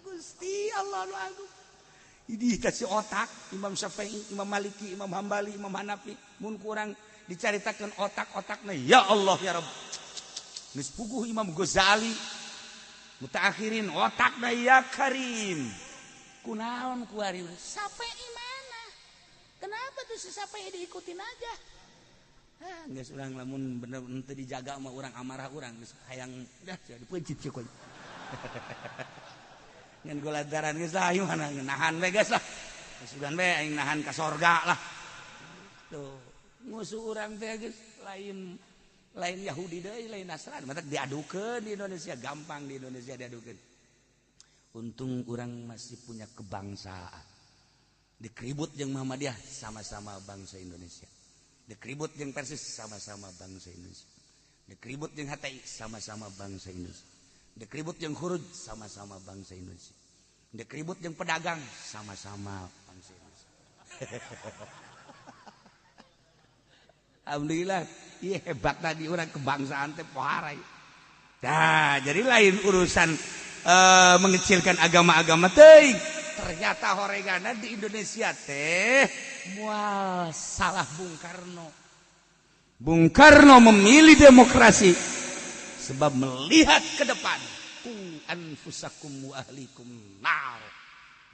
Gusti Allah nu agung. Idih teh si otak Imam Syafi'i, Imam Maliki, Imam Hambali, Imam Hanafi mun kurang dicaritakeun otak-otakna ya Allah ya Rabb. Geus puguh Imam Ghazali mutaakhirin otakna ya Karim. Kunaon kuari Syafi'i mana? Kenapa tuh si Syafi'i diikutin aja? Ah, geus urang lamun bener henteu dijaga mah urang amarah urang geus hayang dah dipeuncit ceu. Ngan goladaran geus lah aing mah nahan we geus lah. Geus udan we aing nahan ka sorga lah. Tuh, musuh urang teh geus lain Lain Yahudi deui, lain Nasrani, matak diadukeun di Indonesia, gampang di Indonesia diadukeun. Untung orang masih punya kebangsaan. Dikeribut jeung Muhammadiyah sama-sama bangsa Indonesia. Dikeribut jeung Persis sama-sama bangsa Indonesia. Dikeribut jeung HTI sama-sama bangsa Indonesia. Dikeribut jeung Khuruj sama-sama bangsa Indonesia. Dikeribut jeung pedagang sama-sama bangsa Indonesia. Alhamdulillah, iya hebat tadi orang kebangsaan teh poharai. Nah, jadi lain urusan mengecilkan agama-agama teuing. Ternyata horegana di Indonesia teh moal salah Bung Karno. Bung Karno memilih demokrasi sebab melihat ke depan. Qu anfusakum wa ahlikum nar.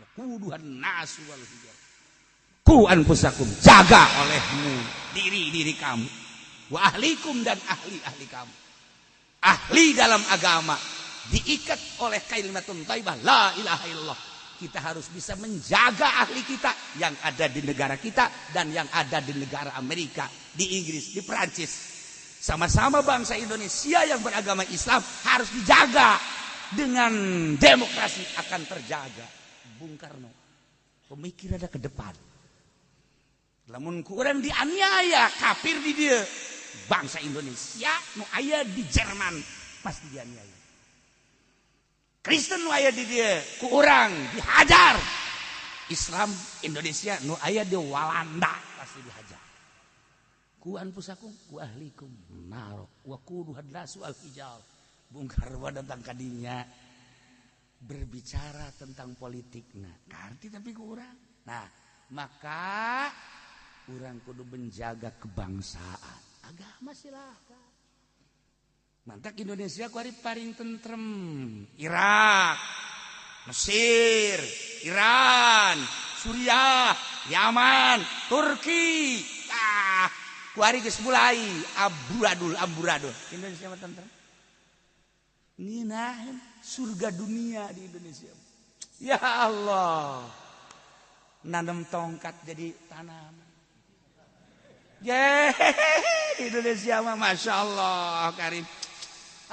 Waquduhan nas wal hijar. Qu anfusakum, jaga olehmu diri-diri kamu, wa ahlikum dan ahli-ahli kamu. Ahli dalam agama diikat oleh kalimatun thayyibah la ilaha illallah. Kita harus bisa menjaga ahli kita yang ada di negara kita dan yang ada di negara Amerika, di Inggris, di Perancis. Sama-sama bangsa Indonesia yang beragama Islam harus dijaga. Dengan demokrasi akan terjaga. Bung Karno pemikirannya ke depan. Lamun kurang dianiaya kafir di dia, bangsa Indonesia nu aya di Jerman pasti dianiaya. Kristen nu aya di dia ku urang dihajar. Islam Indonesia nu aya di Walanda pasti dihajar. Ku anfusakum wa ahlikum nar wa quduhan nasu al hijar. Bung Karno datang kadinya berbicara tentang politik, nah ngerti tapi ku urang. Nah, maka urang kudu menjaga kebangsaan. Agama silahkan. Mantak Indonesia kuari paling tentrem. Irak, Mesir, Iran, Suriah, Yaman, Turki. Ah, kuari geus mulai amburadul amburadul. Indonesia mah tentrem. Ngeunaheun surga dunia di Indonesia. Ya Allah. Nanam tongkat jadi tanaman. Yeay, Indonesia mah Masya Allah Karim.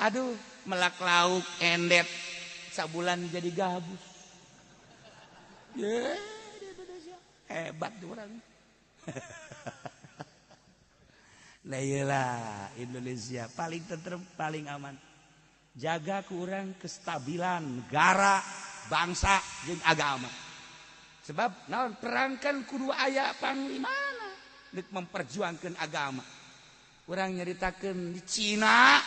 Aduh, melak lauk endet sabulan jadi gabus. Yeay, di Indonesia hebat tuh orang. Nah iyalah Indonesia paling tentrem, paling aman. Jaga kurang kestabilan negara, bangsa, jeung agama. Sebab naon perangkan kudu aya panglimana dek memperjuangkan agama. Urang nyaritakeun di Cina,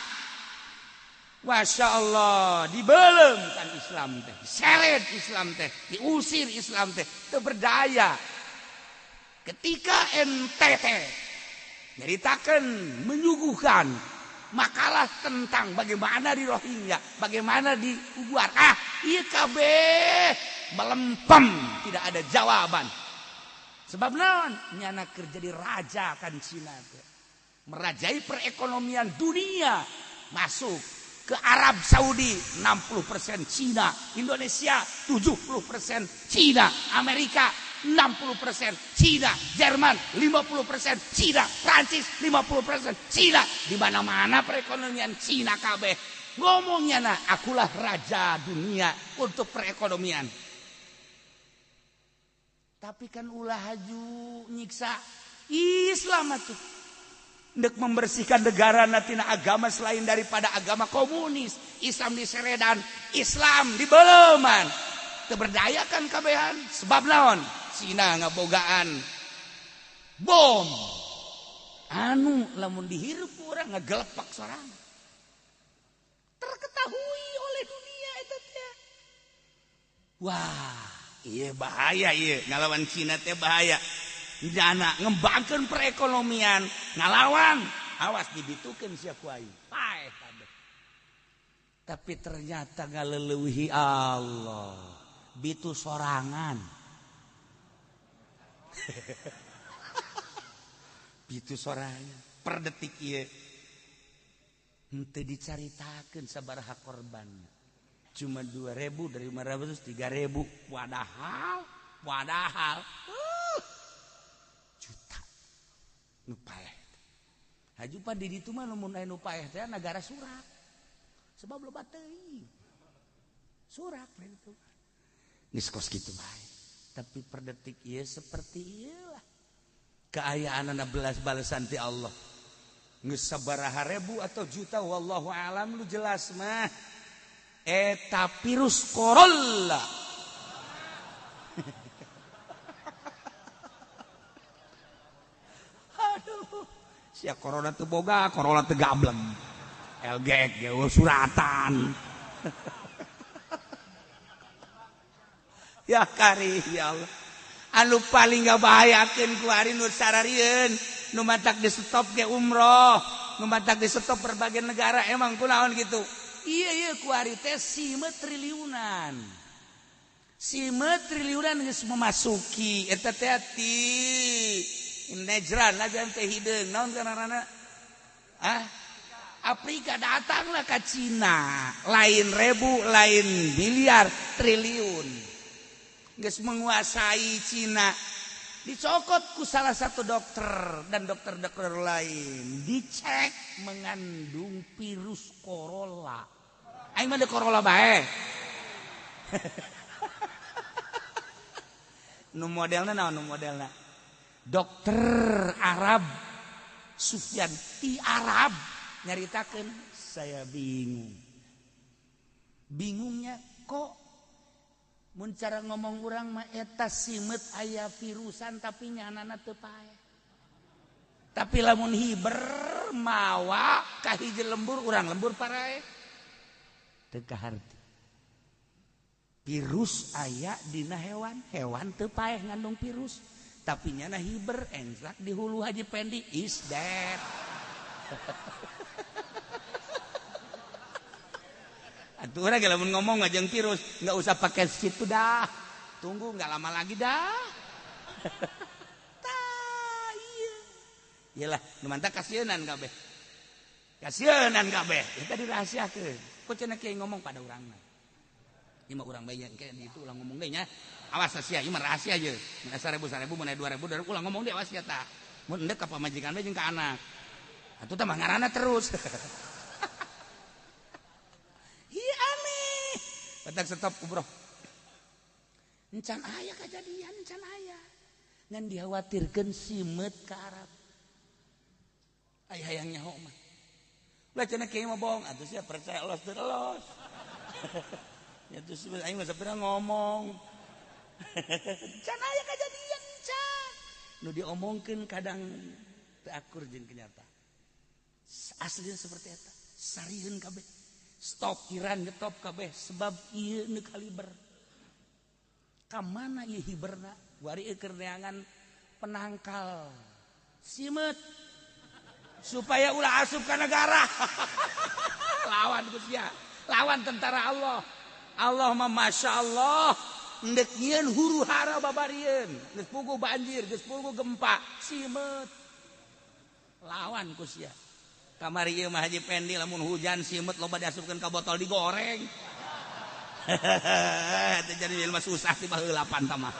Masya Allah, dibelem kan Islam teh, diseret Islam teh, diusir Islam teh, teu berdaya. Ketika NTT nyaritakeun menyuguhkan makalah tentang bagaimana di Rohingya, bagaimana di Uguar, ieu kabeh melempem, tidak ada jawaban. Sebab naon? Nyana keur jadi raja kan Cina teh. Merajai perekonomian dunia, masuk ke Arab Saudi 60% Cina, Indonesia 70% Cina, Amerika 60% Cina, Jerman 50% Cina, Prancis 50% Cina. Di mana-mana perekonomian Cina kabeh. Ngomongnya nah, akulah raja dunia untuk perekonomian. Tapi kan ulah haju nyiksa Islam atuh. Ndek membersihkan negara natina agama selain daripada agama komunis. Islam diseredan, Islam dibeleman. Terberdayakan kabehan sebab naon? Cina ngabogaan bom. Anu lamun dihirup urang ngagelepak sorangan. Terketahui oleh dunia eta teh. Wah, iya bahaya iya ngalawan Cina teh bahaya. Jana ngembangkeun perekonomian, ngalawan, awas dibitukeun sia ku aing. Paeh kabeh. Tapi ternyata ngaleleuwihi Allah. Bitu sorangan. Bitu sorangan per detik ieu. Henteu dicaritakeun sabaraha korbanna. Cuma 2.000 dari 500 3.000. Padahal juta nu paeh. Haju pa di ditu mah lamun aya nu paeh teh nagara surak. Sebab loba teuing. Surak itu. Geus kos kitu bae. Tapi per detik ieu seperti ieu lah. Kaayaanana belas balesan ti Allah. Geus sabaraha ribu atau juta wallahu alam lu jelas mah. Eta virus corona. Aduh, sia corona teu boga, corona teu gableng. LGek ge suratan. Ya kari ya Allah. Anu paling ngabahayakeun ku ari nu sararieun, nu matak di stop ge umroh, nu matak di stop berbagai negara emang kunaon gitu. Iya iya ku ari teh sime triliunan. Sime triliunan geus memasuki eta teh ti Najran aja teh hideung naon ngaranna? Ah, Afrika datanglah ke Cina, lain ribu, lain miliar, triliun. Geus menguasai Cina. Dicokot ku salah satu dokter dan dokter-dokter lain. Dicek mengandung virus corona. Aing mah de corona bae. Nu modelna naon nu modelna? Dokter Arab Sufyan ti Arab nyaritakeun saya bingung. Bingungnya kok mun cara ngomong urang mah eta simeut aya virusan tapi nyanana teu paeh. Tapi lamun hiber mawa ka hiji lembur urang lembur paraeh. Teu kaharti. Virus aya dina hewan, hewan teu paeh ngandung virus. Tapi nyana hiber engzak di hulu Haji Pendi is dead. Atuh urang lamun ngomong ngajeng virus, nggak usah pakai situ dah. Tunggu nggak lama lagi dah. Tah iya. Iyalah, nu mantak kasienan kabeh. Kasienan kabeh. Eta dirahasiakeun. Kok cenah kieu ngomong pada urangna. Ieu mah urang bae engke di itu ulah ngomong deui nya. Awas sia, ieu mah rahasia ye. Mun 1000 1000 mun 2000 2000 ulah ngomong deui awas sia tah. Mun endek ka pamajikan we jeung ka anak. Atuh tah mah ngaranna terus. Aneh. Batak stop umroh. Encan aya kejadian, encan aya. Ngan dikhawatirkeun simeut ka Arab. Aya hayang nyaho mah. Ulah cenah kieu mah bohong, atuh sia percaya los teu los. Ya terus aing mah sapira ngomong. Encan aya kejadian encan. Nu diomongkeun kadang teu akur jeung kenyataan. Aslinya seperti eta. Sarieun kabeh. Stop Iran ngetop kabeh sebab ieu nu kaliber. Ka mana ieu hiberna? Wari keur neangan penangkal simeut supaya ulah asup ka negara. Lawan ku sia, lawan tentara Allah. Allah mah masyaallah ndek nyieun huru hara babarieun, geus puguh banjir, geus puguh gempa, simeut. Lawan ku sia. Kamari ieu mah Haji Pendi lamun hujan simeut loba diasupkeun ka botol digoreng. Teu jadi jelema susah ti baheula pan mah.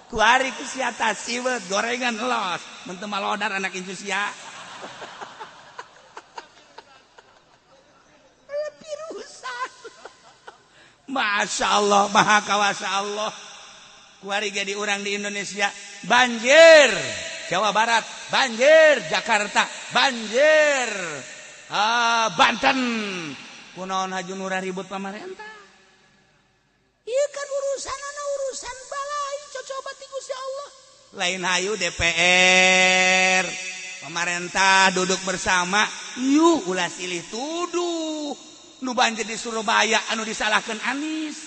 Kuari ku sia tah simeut gorengan los, mun teu malodar anak incu sia. Pirusan. Masya Allah, maha kawasa Allah. Kuari ge di urang di Indonesia banjir. Jawa Barat banjir, Jakarta banjir, Banten. Kunaon haju nurah ribut pamarentah? Ieu kan urusan ana urusan balai cocoba ti Gusti Allah. Lain hayu DPR, pemerintah duduk bersama, yuk ulah silih tuduh. Nu banjir di Surabaya anu disalahkeun Anies.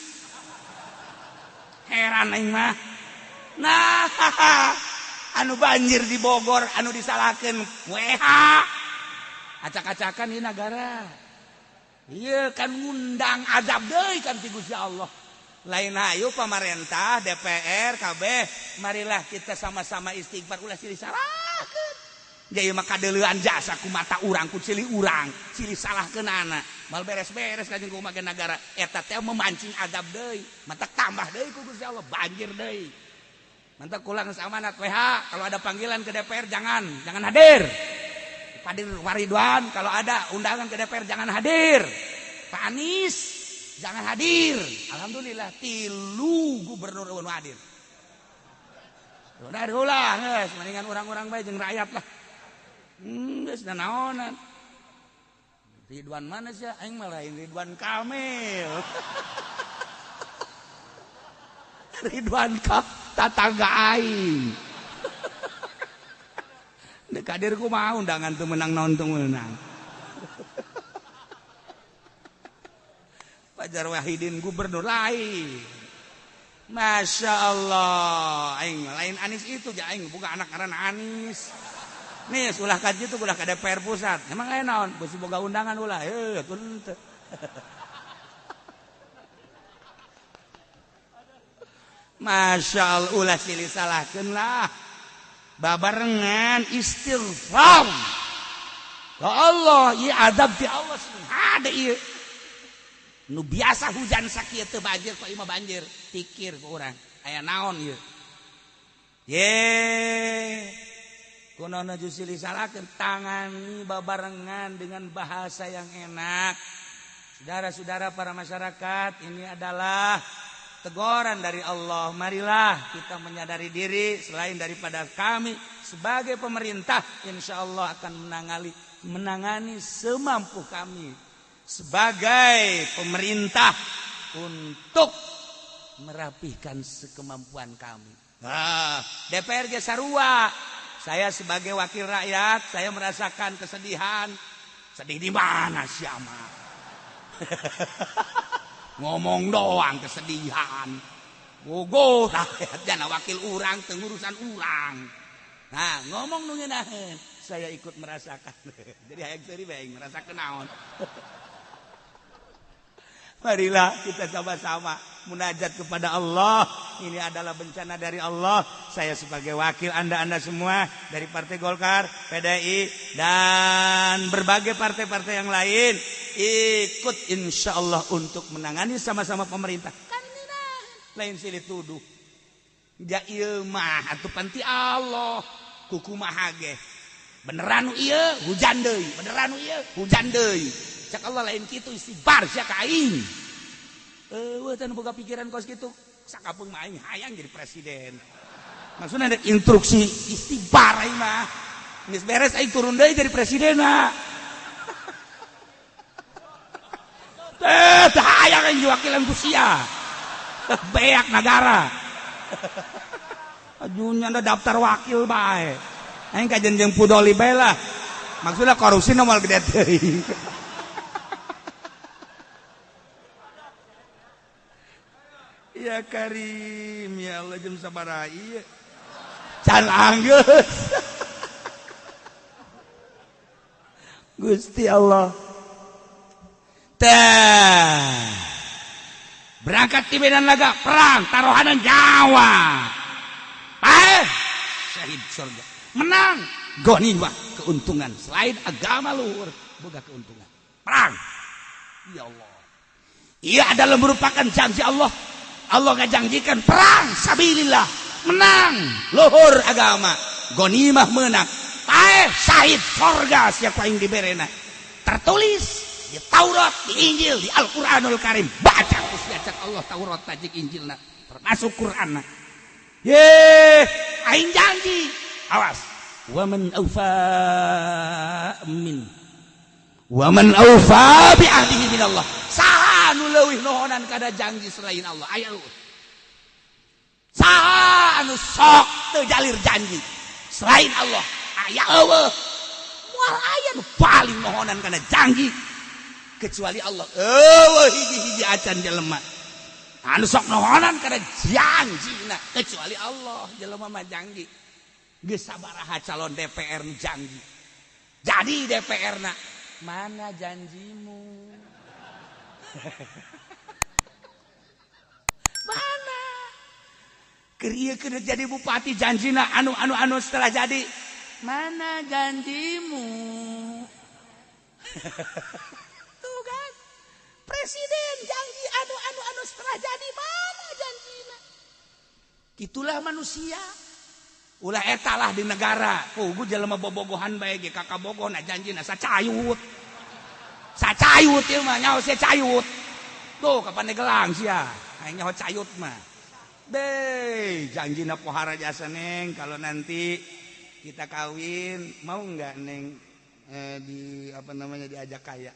Heran aing mah. Nah, anu banjir di Bogor anu disalahkeun WH. Acak-acakan ieu nagara. Ieu kan ngundang azab deui kan ti Gusti Allah. Lain hayu pamarentah DPR KB, marilah kita sama-sama istighfar ulah silih salahkeun. Jadi mah kadeuleuan jasa ku mata urang ku silih urang, silih salahkeun anak. Mal beres-beres ka jeung kumaha nagara eta teh memancing azab deui, mata tambah deui ku Gusti Allah banjir deui. Mantap kulang amanat WH kalau ada panggilan ke DPR jangan hadir. Pak Ridwan kalau ada undangan ke DPR jangan hadir. Pak Anies jangan hadir. Alhamdulillah 3 gubernur nu hadir. Udah ulah geus mendingan urang-urang bae jeung rakyat lah. Geus naonan. Ridwan mana sih? Aing mah lain Ridwan Kamil. Ridwan Kamil tatangga aing. Dek hadir kumaha undangan teu menang naon teu menang. Fajar Wahidin gubernur lain. Masya Allah, aing lain Anies itu ja aing boga anak ngaran Anies. Nih ulah ka ditu ulah ka DPR pusat. Emang aya naon? Beusi boga undangan ulah. Heuh, teu. Masya Allah, ulah silih salahkeun lah. Babarengan istighfar. Ya Allah, ieu azab ti Allah sing hade ieu. Nu biasa hujan sakieu teu banjir kok ieu mah banjir. Pikir ku urang, aya naon ieu? Ye. Kunaon aju silih salahkeun, tangani babarengan dengan bahasa yang enak. Saudara-saudara para masyarakat, ini adalah teguran dari Allah. Marilah kita menyadari diri, selain daripada kami sebagai pemerintah insya Allah akan menangani semampu kami sebagai pemerintah untuk merapihkan sekemampuan kami. Nah, DPR ge sarua. Saya sebagai wakil rakyat, saya merasakan kesedihan. Sedih di mana sih ama? Ngomong doang kesedihan. Gogo rakyat jana wakil urang teu ngurusan urang. Nah, ngomong nu ngeunaheun, saya ikut merasakan. Jadi hayang seuri bae merasakeun naon. Marilah kita sama-sama munajat kepada Allah. Ini adalah bencana dari Allah. Saya sebagai wakil Anda-anda semua dari Partai Golkar, PDI, dan berbagai partai-partai yang lain ikut insya Allah untuk menangani sama-sama pemerintah. Kan ini lain silih tuduh. Ja ieu mah atuh panti Allah kukumaha ge. Beneran ieu hujan deui, beneran ieu hujan deui. Cak Allah lain kitu istighfar sia ka aing. Eueuh teh boga pikiran kos kitu. Sakapeung mah aing hayang jadi presiden. Maksudna ada instruksi istighfar aing mah. Geus beres aing turun deui jadi presidenna. Teh teh hayang aing diwakilan ku sia. Beak nagara. Ajunya daftar wakil bae. Aing kajen jeung pudoli bae lah. Maksudna korupsi nu moal gede teuing. Ya Karim, ya Allah jam sabaraha ieu. Can anggeus. Gusti Allah. Teh. Berangkat di medan laga perang taruhanan Jawa. Paeh syahid surga. Menang ghanimah keuntungan selain agama luhur boga keuntungan. Perang. Ya Allah. Ia adalah merupakan janji Allah. Allah ngajanjikan perang sabilillah, menang luhur agama, ghanimah menang, paeh syahid surga siapa yang diberena. Tertulis di Taurat, di Injil, di Al-Qur'anul Karim. Baca ku Allah Taurat tajik Injilna, termasuk Qur'anna. Ye, aing janji. Awas. Wa man aufa min. Wa man aufa bi ahdihi minallah. Saha anu leuwih nohonan kada janji selain Allah. Aya saha anu sok teu jalir janji selain Allah. Aya eueuh. Moal aya nu paling nohonan kana janji kecuali Allah. Eueuh hiji-hiji acan jelema anu sok nohonan kana janjina kecuali Allah. Jelema mah janji. Geus sabaraha calon DPR nu janji. Jadi DPR na mana janjimu? Mana? Keur ieu keur jadi bupati janjina anu anu anu setelah jadi mana janjimu? Tuh kan? Presiden janji anu anu anu setelah jadi mana janjina? Itulah manusia. Ulah eta lah di negara. Pugu jelema bobogohan bae ge kakak bogoh na janjina sacayut. Sacayut ieu mah nyaho sia cayut. Tuh kapan gelang sia. Aing nyaho cayut mah. Deh, janjina pohara jasa neng kalau nanti kita kawin mau enggak neng di apa namanya diajak kaya.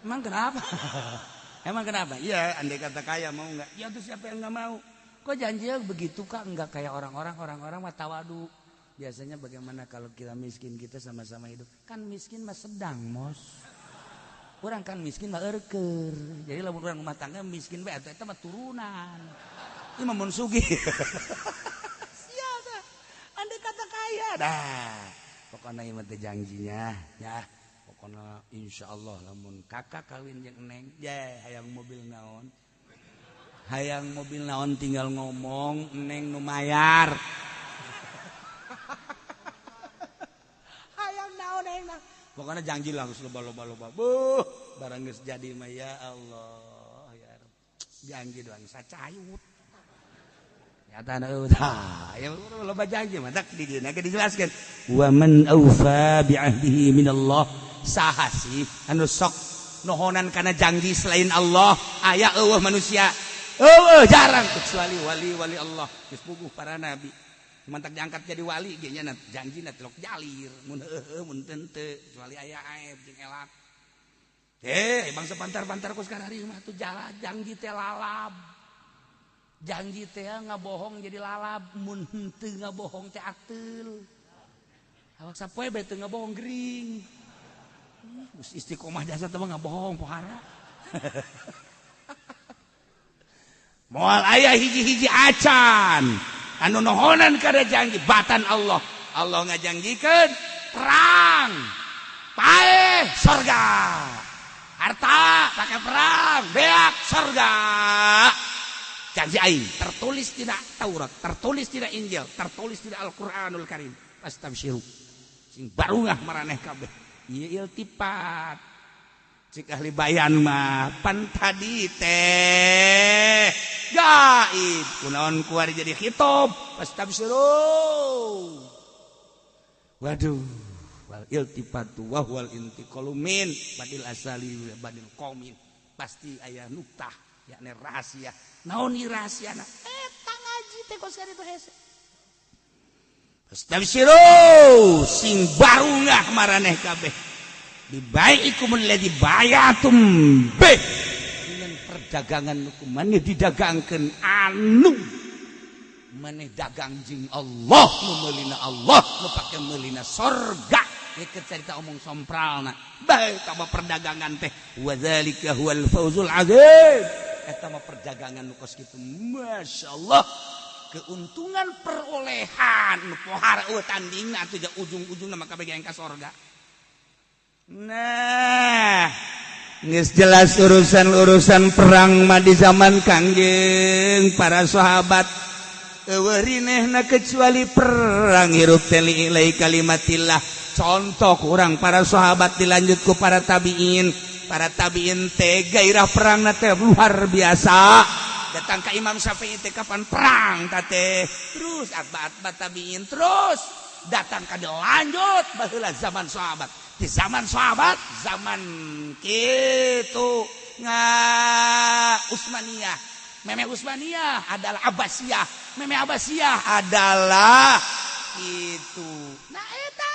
Emang kenapa? Emang kenapa? Iya, andai kata kaya mau enggak? Ya tuh siapa yang enggak mau? Kok janjinya begitu kak? Enggak kayak orang-orang, orang-orang mah tawadu. Biasanya bagaimana kalau kita miskin kita sama-sama hidup? Kan miskin mah sedang, mos. Orang kan miskin mah erker. Jadi lamun urang rumah tangga miskin bae atuh eta mah turunan. Ieu mah mun sugih. Siapa? Andai kata kaya dah. Pokoknya ieu mah teh janjinya ya. Pokoknya insyaallah lamun kakak kawin jeung neng, ye hayang mobil naon. Hayang mobil naon tinggal ngomong neng nu mayar. Hayang naon neng. Pokoknya janji langsung loba-loba-loba. Buh, barang geus jadi mah ya Allah ya Rabb. Janji doang sacayut. Nyata udah, ya loba janji mah tak di dieu dijelaskeun. Wa man aufa bi ahdihi minallah. Saha sih anu sok nohonan kana janji selain Allah aya eueuh manusia. Eueuh jarang kecuali wali-wali Allah geus puguh para nabi. Mantak diangkat jadi wali ge nya janjina tilok jalir mun heueuh mun teu kecuali aya aib jeung elak. Bangsa pantar-pantar ku sekarang mah tuh janji teh lalab. Janji teh ngabohong jadi lalab mun henteu ngabohong teh ateul. Awak sapoe bae teu ngabohong gering. Geus istiqomah jasa teh mah ngabohong pohara. Moal aya hiji-hiji acan anu nohonan kada janji batan Allah. Allah ngajanjikeun perang paeh sorga, harta pakai perang beak sorga. Janji aing tertulis tidak Taurat, tertulis tidak Injil, tertulis tidak Al-Qur'anul Karim. Pastabsyiru sing barungah maraneh kabeh. Ieu iltifat cik ahli bayan mah pan tadi teh gaib kunaon kuari jadi khitab pastabsyiru. Waduh, wal iltifatu wa huwal intiqalu min badil asali badil qaumin. Pasti aya nuktah yakni rahasia. Naon ieu rahasiana? Eta ngaji teh kos itu hese. Pastabsyiru sing barungah maraneh kabeh. Dibaikum alladzi bayatum bih. Dengan perdagangan nu maneh didagangkeun anu maneh dagang jeung Allah nu meulina Allah nu pake meulina sorga. Ieu carita omong sompralna. Bae tama perdagangan teh wa zalika huwal fawzul azim. Eta mah perdagangan nu kos kitu masyaallah. Keuntungan perolehan nu pohara eueuh tandingna atuh ujung-ujungna mah kabeh ka sorga. Nah, geus jelas urusan-urusan perang mah di zaman Kangjeng para sahabat eueuh rinehna kecuali perang hirup teh li ilai kalimatillah. Contoh kurang para sahabat dilanjut ku para tabiin. Para tabiin teh gairah perangna teh luar biasa. Datang ka Imam Syafi'i teh kapan perang ta teh. Terus atba-atba tabiin terus datang ka dilanjut baheula zaman sahabat. Di zaman sahabat, zaman kitu nga Utsmaniyah. Meme Utsmaniyah adalah Abbasiyah. Meme Abbasiyah adalah itu. Nah eta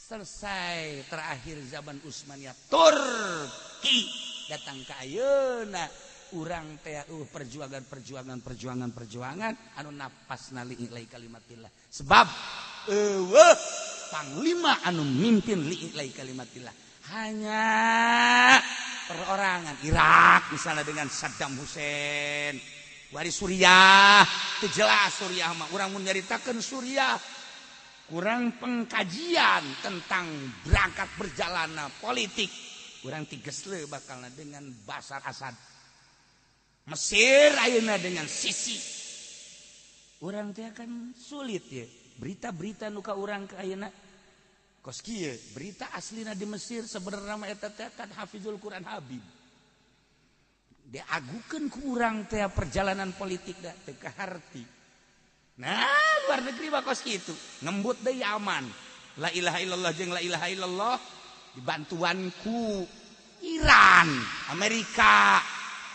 selesai terakhir zaman Utsmaniyah Turki datang ke ayeuna urang teh perjuangan perjuangan perjuangan perjuangan anu napasna li ilai kalimatillah. Sebab eueuh panglima anu mimpin li ilai kalimatillah hanya perorangan. Irak misalnya dengan Saddam Hussein, wari Suriah teu jelas Suriah mah urang mun nyaritakeun Suriah kurang pengkajian tentang berangkat berjalanna politik urang tigesle bakalna dengan Bashar Assad. Mesir ayeuna dengan Sisi urang teh kan sulit ya berita-berita nu ka urang ke ayeuna kos kieu berita aslina di Mesir sebenarnya mah eta teh kan Hafizul Quran Habib. Diagukeun ku urang teh perjalanan politik da teu kaharti. Nah, luar negeri mah kos kitu. Ngembut deui aman. La ilaha illallah jeung la ilaha illallah dibantuan ku Iran, Amerika.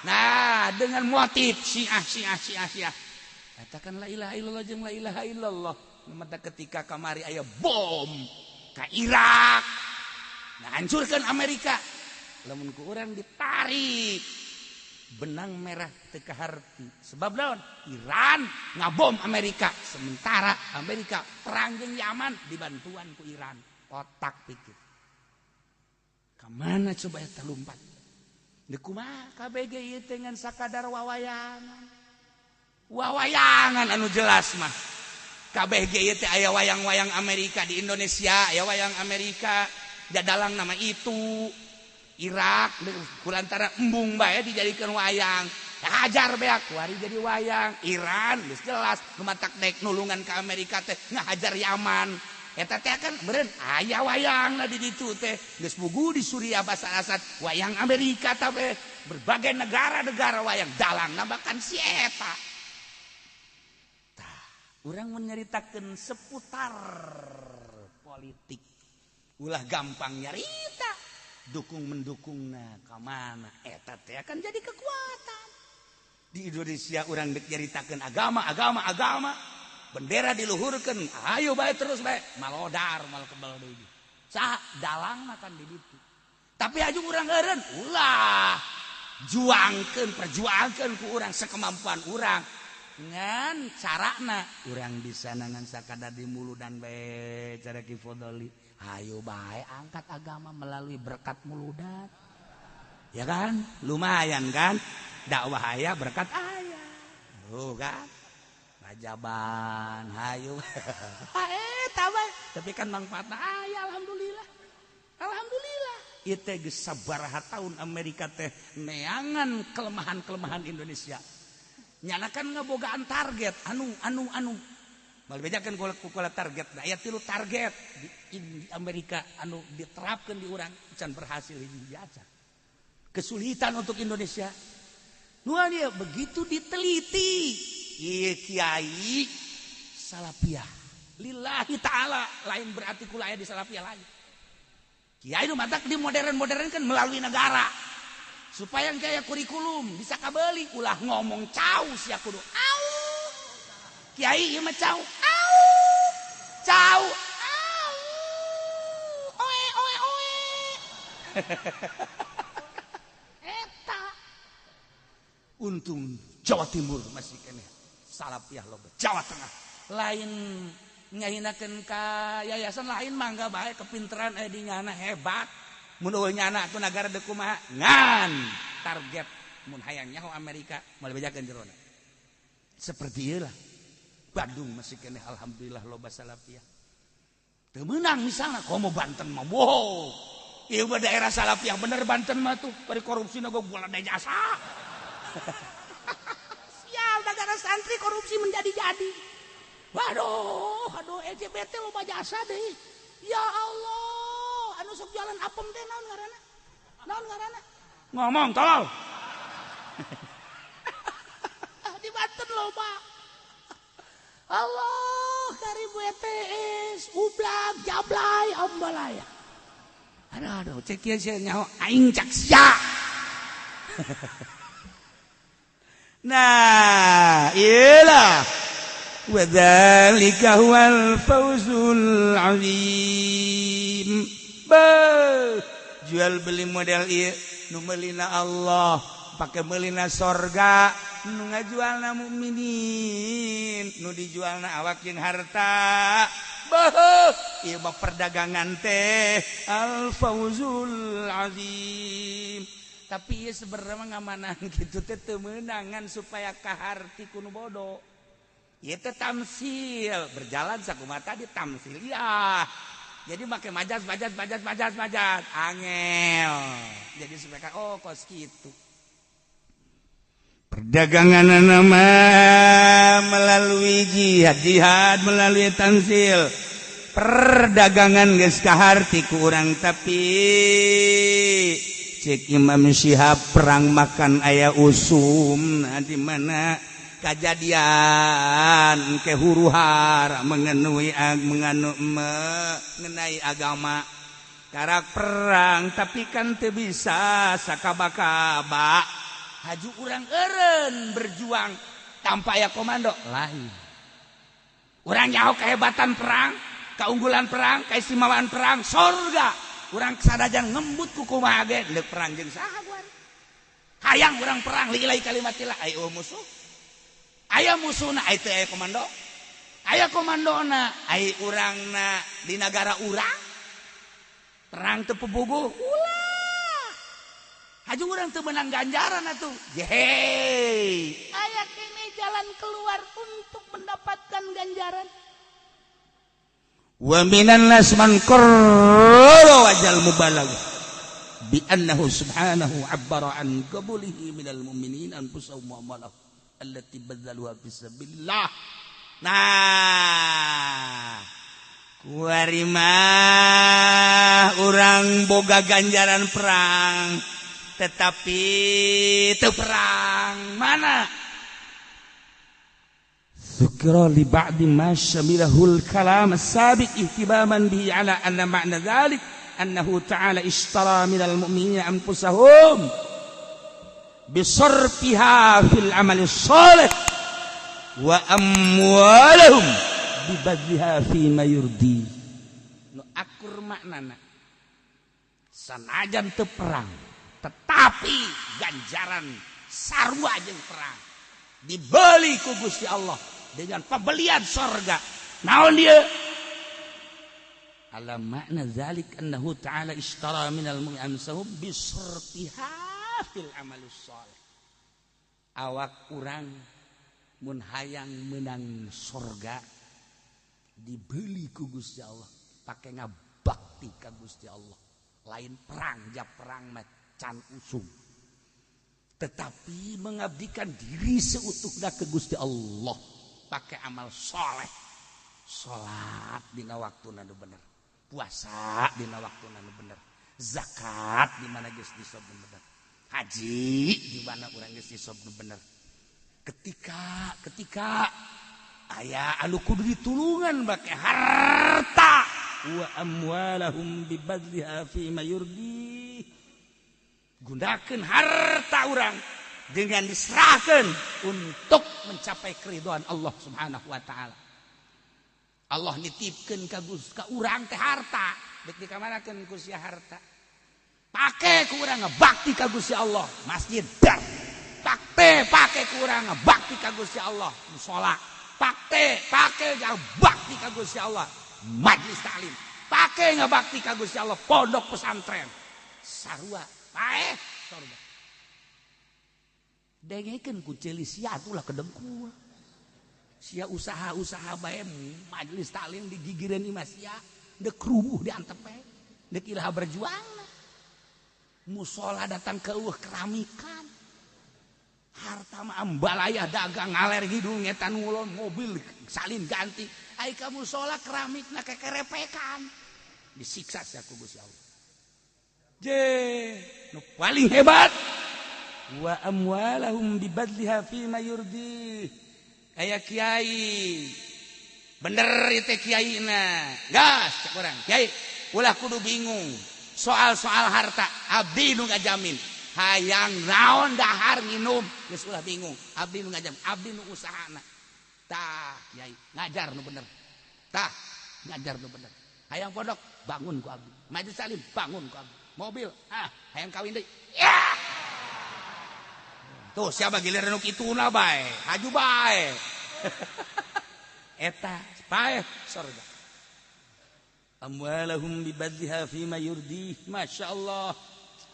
Nah, dengan motif Syiah Syiah Syiah Syiah. Katakan la ilaha illallah jeung la ilaha illallah. Mata ketika kamari aya bom ka Irak. Nah, hancurkan Amerika. Lamun ku urang ditarik benang merah teu kaharti. Sebab naon? Iran ngabom Amerika, sementara Amerika perang jeung Yaman dibantuan ku Iran. Otak pikir. Kamana coba eta lumpat? Deuk kumaha KBG ieu teh ngan sakadar wawayangan. Wawayangan anu jelas mah. KBG ieu teh aya wayang-wayang Amerika di Indonesia, aya wayang Amerika, jadalang nama itu. Irak kulantara embung bae dijadikan wayang. Hajar beak kuari jadi wayang. Iran geus jelas nu matak dek nulungan ka Amerika teh ngahajar Yaman. Eta teh kan meureun aya wayangna di ditu teh. Geus pugu di Suriah Bashar Asad wayang Amerika teh berbagai negara-negara wayang dalangna bahkan si eta. Tah, urang mun nyaritakeun seputar politik. Ulah gampang nyarita. Dukung mendukungna ka mana eta teh akan jadi kekuatan. Di Indonesia urang dek nyaritakeun agama agama agama, bendera diluhurkeun, ayo bae terus bae malodar mal kebal deui. Saha dalangna kan di ditu. Tapi aju urang eureun ulah juangkeun perjuangkeun ku urang sekemampuan urang. Ngan carana urang bisa ngan sakadar di muludan bae cara Ki Fodoli. Ayo bae angkat agama melalui berkat muludan. Ya kan? Lumayan kan? Dakwah aya berkat aya. Tuh kan? Rajaban hayu. Eta bae. Tapi kan manfaatna aya alhamdulillah. Alhamdulillah. Ieu teh geus sabaraha taun Amerika teh neangan kelemahan-kelemahan Indonesia. Nyana kan ngebogaan target anu anu anu. Mal bejakeun kula target, da aya 3 target di Amerika anu diterapkeun di urang can berhasil hiji acan. Kesulitan untuk Indonesia. Nu dia begitu diteliti, ieu kiai salafiyah. Lillahi ta'ala, lain berarti kula aya di salafiyah lain. Kiai nu matak di modern-modern kan melalui negara. Supaya kayak kurikulum bisa kabeli ulah ngomong cau sia kudu au. Kiai ieu mah cau au. Cau au. Oe oe oe. Eta. Untung Jawa Timur masih keneh salafiyah loba. Jawa Tengah lain ngahinakeun ka yayasan lain mangga bae kepinteran di nyana hebat. Mun eueuh nyana atuh nagara deuk kumaha ngan target mun hayang nyaho Amerika moal bejakeun jerona. Seperti ieu lah. Bandung masih keneh alhamdulillah loba salafiyah. Teu meunang misalna komo Banten mah wow. Ieu mah daerah salafiyah bener Banten mah tuh bari korupsina ge bola jasa. Sial negara santri korupsi menjadi-jadi. Waduh, aduh LGBT loba jasa deui. Ya Allah, anu sok jualan apem teh naon ngaranna? Naon ngaranna? Ngomong tolol. Di Banten loba. Allah, karibu ETS, ublak, jablay, ambalaya. Aduh, aduh, cek ieu sia nyaho aing cak sia. Nah, iyalah. Wa dzalika huwal fawzul azim. Jual beli model ieu nu meulina Allah, pake meulina sorga, nu ngajualna mukminin, nu dijualna awak jeung harta. Beuh, ieu mah perdagangan teh al fawzul azim. Tapi ieu sebenarnya ngamanan kitu teh teu meunangan supaya kaharti ku nu bodoh. Ieu teh tamsil, berjalan sakumaha tadi tamsil ya. Jadi make majas majas majas majas majas angel. Jadi supaya oh kos kitu. Perdagangan nama melalui jihad, jihad melalui tamsil. Perdagangan geus kaharti ku urang tapi Cek Imam Syihab, perang makan aya usum. Nah, di mana kejadian ke huru hara mengenui menganu mengenai agama, karak perang, tapi kan teu bisa sakaba-kaba. Haju urang eureun berjuang tanpa aya komando lain. Urang nyaho kehebatan perang, keunggulan perang, keistimewaan perang, sorga. Urang sanajan ngembut ku kumaha ge deuk perang jeung saha gua. Hayang urang perang lillahi kalimatillah, ayo musuh. Aya musuhna, aya teu aya komando. Aya komandona, ai urangna di nagara urang. Perang teu puguh, ulah. Haju urang teu menang ganjaran atuh. Jehey. Aya kene jalan keluar untuk mendapatkan ganjaran. Wa minan nas man qarrara wajal mubalaghah bi annahu subhanahu abbara an qabulihi minal mu'minin anfusahum wa amwalahum allati badzaluha fi sabilillah. Nah, kuari mah urang boga ganjaran perang tetapi teu perang mana. Dzukira li ba'di ma syamilahul kalam as-sabiq ihtimaman bihi ala anna ma'na dzalik annahu ta'ala ishtara minal mu'minina anfusahum bisarfiha fil amali shalih wa amwalahum bibadliha fi ma yurdi. Nu akur maknana, sanajan teu perang tetapi ganjaran sarua jeung perang dibeli ku Gusti Allah dengan pembelian sorga. Naon dia? Ala makna zalik annahu ta'ala ishtara minal mu'minina anfusahum bisarfiha fil amalis shalih. Awak urang mun hayang menang sorga dibeli ku Gusti Allah pake ngabakti ka Gusti Allah, lain perang. Ja perang mah can usum, tetapi mengabdikan diri seutuhnya ke Gusti Allah pakai amal soleh, salat dina waktu nu bener, puasa dina waktu nu bener, zakat di mana geus disob nu bener, haji di mana urang geus disob nu bener. Ketika ketika aya anu kudu ditulungan make harta, wa amwalahum bibadliha fi ma yurdi, gunakeun harta urang dengan diserahkan untuk mencapai keridhaan Allah Subhanahu wa taala. Allah nitipkeun ka Gus ka urang teh harta, dek dikamanakeun ku sia harta. Pake ku urang ngabakti ka Gusti Allah, masjid dar. Pake pake ku urang ngabakti ka Gusti Allah, musala. Pake pake ngabakti ka Gusti Allah, majlis taklim. Pake ngabakti ka Gusti Allah, pondok pesantren. Sarua paeh sorga. Dengekeun ku ceuli sia atulah kedengkul. Sia usaha-usaha bae, majelis taklim digigireun imah sia, deuk rubuh diantep bae. Deuk ilaha berjuang. Musola datang ke eueuh keramikan. Harta mah ambalaya dagang ngaler hidung ngetan ngulon, mobil salin ganti. Ai ka musola keramikna kekerepekan. Disiksa sia ku Gusti Allah. Je, nu paling hebat wa amwalahum bibadliha fi ma yurdi. Aya kiai bener ieu kiai na gas cek urang, kiai ulah kudu bingung soal-soal harta, abdi nu ngajamin. Hayang naon, dahar minum geus ulah bingung, abdi nu ngajamin, abdi nu usahana. Tah kiai ngajar nu bener, tah ngajar nu bener. Hayang pondok bangun ku abdi, majelis taklim bangun ku abdi, mobil ah, hayang kawin deui ya. Tuh siapa giliran nu kituna bae, haju bae. Eta paeh sorga. Amwalahum bibadliha fi ma yurdi. Masya Allah.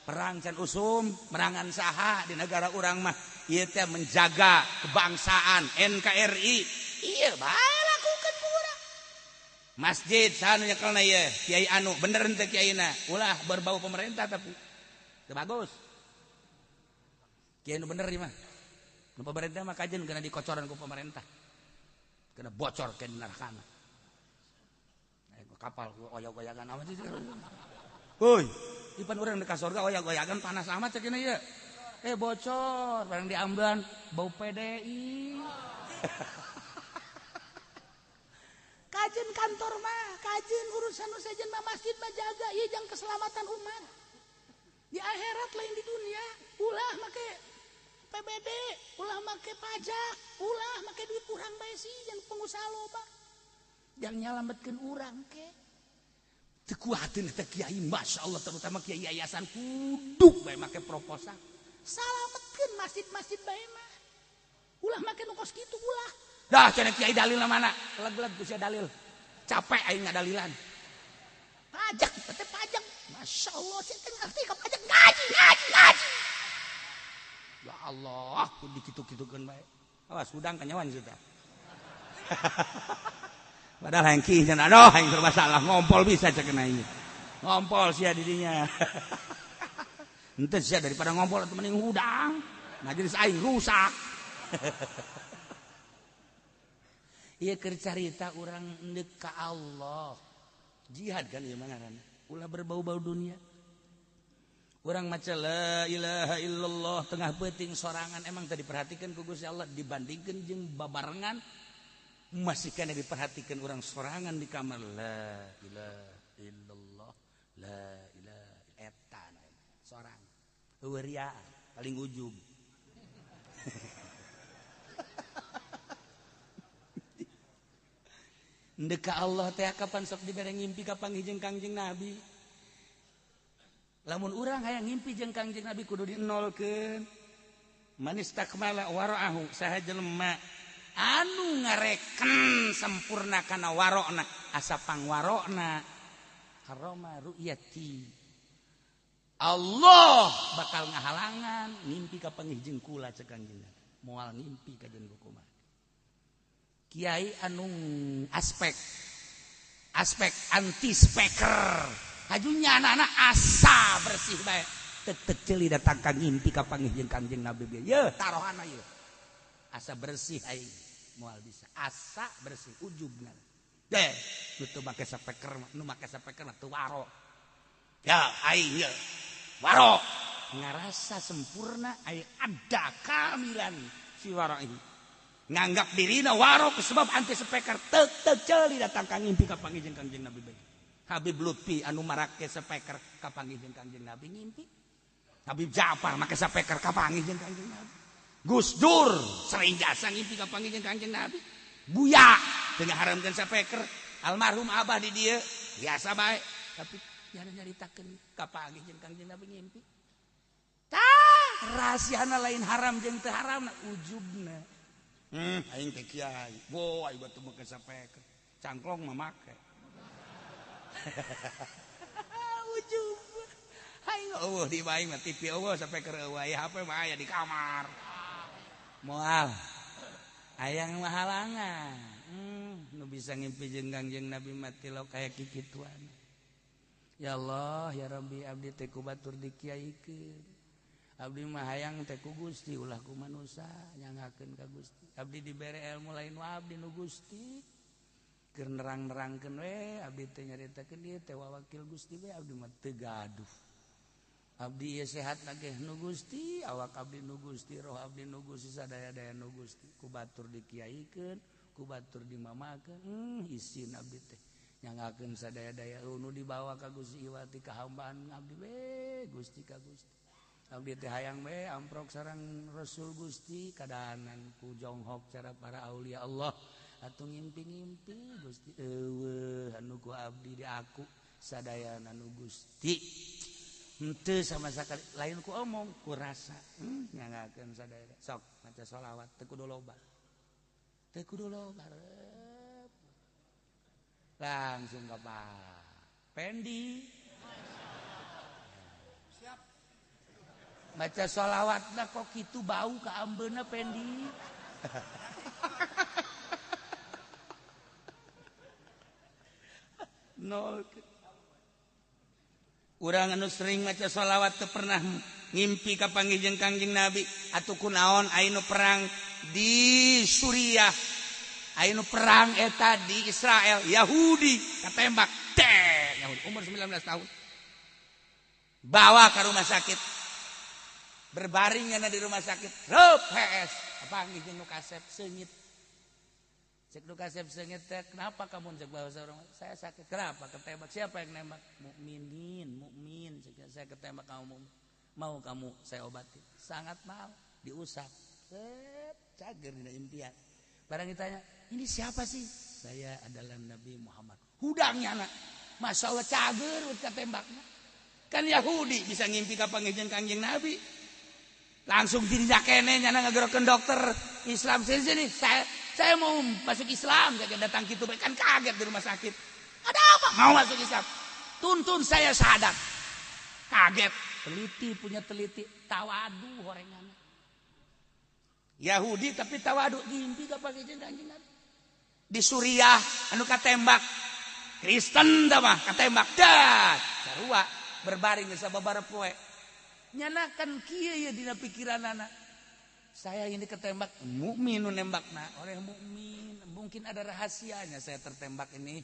Perang can usum, merangan saha di negara urang mah ieu teh menjaga kebangsaan NKRI. Ieu bae lakukeun ku urang. Masjid saha nu nyekelna ieu? Kiai anu bener henteu kiaina? Ulah berbau pemerintah tapi. Teu bagus. Kiai nu bener ieu mah. Nu pemerintah mah kajen kena dikocoran ku pemerintah. Kena bocor ke neraka. Kapal oyog-oyagan amat sih. Hoi. Ipan urang di ka sorga oyak-oyakan panas amat cek ieu. Bocor, barang diamban bau PDI. Kajen kantor mah, kajen urusan nu sejen mah masjid mah jaga ieu jang keselamatan umat. Di akhirat lain di dunia, ulah make PBD, ulah make pajak, ulah make duit urang bae sih yang pengusaha loba. Jang nyalametkeun urang ke. Teu kuateun teh kiai, masyaallah terutama kiai yayasan kudu bae make proposal. Salametkeun masjid-masjid bae mah. Ulah make nu kos kitu ulah. Dah cenah kiai dalil mana? Leg-leg ku sia dalil. Capek aing ngadalilan. Pajak, teh pajak. Masya Allah, saya teh ngerti ka pajak ngaji, ngaji, ngaji. Ya Allah, ku dikitu-kitukeun bae. Awas hudang kanyawan sia teh. Padahal hayang kieu cenah, aduh hayang serba salah ngompol bisa cek aing. Ngompol sia didinya. Henteu sia daripada ngompol atuh mending hudang. Majelis aing rusak. Ieu keur carita urang endek ka Allah. Jihad kan ieu mah ngaranna. Ulah berbau-bau dunia. Urang maca la ilaha illallah tengah peuting sorangan emang tadi diperhatikan ku Gusti Allah dibandingkeun jeung babarengan masih kana diperhatikan urang sorangan di kamar la ilaha illallah la ilaha eta sorang. Eueuh ria paling ujub. Ndek ka Allah teh kapan sok dibere ngimpi ka panggih Kangjeng Nabi. Lamun urang hayang ngimpi jeung Kangjeng Nabi kudu dienolkeun. Manistakmala wara'ahu saha jelema anu ngareken sempurna kana warokna asa pangwarokna harama ru'yati. Allah bakal ngahalangan ngimpi ka panggih jeung kula cek Kangjeng Nabi. Moal ngimpi ka jeung kumaha. Kiai anu aspek anti speaker hajunya anak-anak asa bersih bae tek ceuli datang ka ngimpi ka panggih jeung Kangjeng Nabi bieu yeuh tarohana yeuh asa bersih aing moal bisa asa bersih ujubna deh nu teu make speaker nu make speaker mah teu waro ya aing yeuh waro ngarasa sempurna aing ada kamilan si waro ini nganggap dirina warok sebab anti speaker tek ceuli datang ka ngimpi ka panggih jeung Kangjeng Nabi bae. Habib Lutfi anu marake speaker ka panggih jeung Kangjeng Nabi ngimpi. Habib Ja'far make speaker ka panggih jeung Kangjeng Nabi. Gus Dur sering jasa ngimpi ka panggih jeung Kangjeng Nabi. Buya teu ngaharamkeun speaker, almarhum abah di dieu biasa bae tapi nyana nyaritakeun ka panggih jeung Kangjeng Nabi ngimpi. Tah rahasiana lain haram jeung teu haramna ujubna. Aing teh kiai. Wo, aing batu make sapeker. Cangklong mah make. Ujub. Aing eueuh di bae mah TV eueuh sapeker eueuh, aya HP mah aya di kamar. Moal. Hayang mah halangan. Nu bisa ngimpi jeung Kangjeng Nabi mati lo kaya kikituan. Ya Allah, ya Rabbi abdi teh ku batur dikiaikeun. Abdi mah hayang teh ku Gusti ulah ku manusa nyangakeun ka Gusti. Abdi dibere ilmu lain wa abdi nu Gusti. Keur nerang-nerangkeun we abdi teh nyaritakeun ieu teh wakil Gusti we abdi mah teu gaduh. Abdi ieu sehat lagi nu Gusti, awak abdi nu Gusti, roh abdi nu Gusti, sadaya-daya nu Gusti. Ku batur dikiaikeun, ku batur dimamakeun, isin abdi teh nyangakeun sadaya-daya nu dibawa ka Gusti iwati kahambaan abdi we Gusti ka Gusti. Abdi teh hayang we amprok sareng Rasul Gusti kadahanan ku jonghok cara para aulia Allah atuh ngimpi-ngimpi Gusti eueuh anu ku abdi di aku sadayana nu Gusti henteu sama sakali lain ku omong ku rasa nyangakeun sadaya sok maca sholawat teu kudu loba teu kudu loba langsung ka Pak Pendi siap. Baca sholawatna kok kitu bau ka ambeuna Pendi. Nol. Urang anu sering maca sholawat teu pernah ngimpi ka panggih jeung Kangjeng Nabi atuh kunaon aya nu perang di Suriah, aya nu perang eta di Israel, Yahudi katembak teh Yahudi umur 19 tahun. Bawa ke rumah sakit. Berbaring nyana di rumah sakit. Rup HS. Apa jeung nu kasep seungit. Cek nu kasep seungit teh, kenapa kamu cek bahasa orang? Saya sakit. Kenapa? Ketembak. Siapa yang nembak? Mukminin, mukmin. Cek saya ketembak kamu. Mau kamu saya obati? Sangat mau. Diusap. Set, cager dina impian. Barang ditanya, ini siapa sih? Saya adalah Nabi Muhammad. Hudangnya anak. Masya Allah cager ketembaknya. Kan Yahudi bisa ngimpi ka panggih Kangjeng Nabi. Langsung dirinya kene nyana ngagerokeun dokter Islam sini sini. Saya mau masuk Islam, saya datang gitu kan kaget di rumah sakit. Ada apa? Mau masuk Islam. Tuntun saya syahadat. Kaget. Teliti punya teliti, tawadu horengan. Yahudi tapi tawadu ngimpi ka panggih Kangjeng Nabi. Di Suriah anu katembak Kristen dah mah katembak dah sarua berbaring geus sababaraha poe. Nyana kan kieu ye dina pikiranana. Saya ini ketembak mukmin nu nembakna oleh mukmin, mungkin ada rahasianya saya tertembak ini.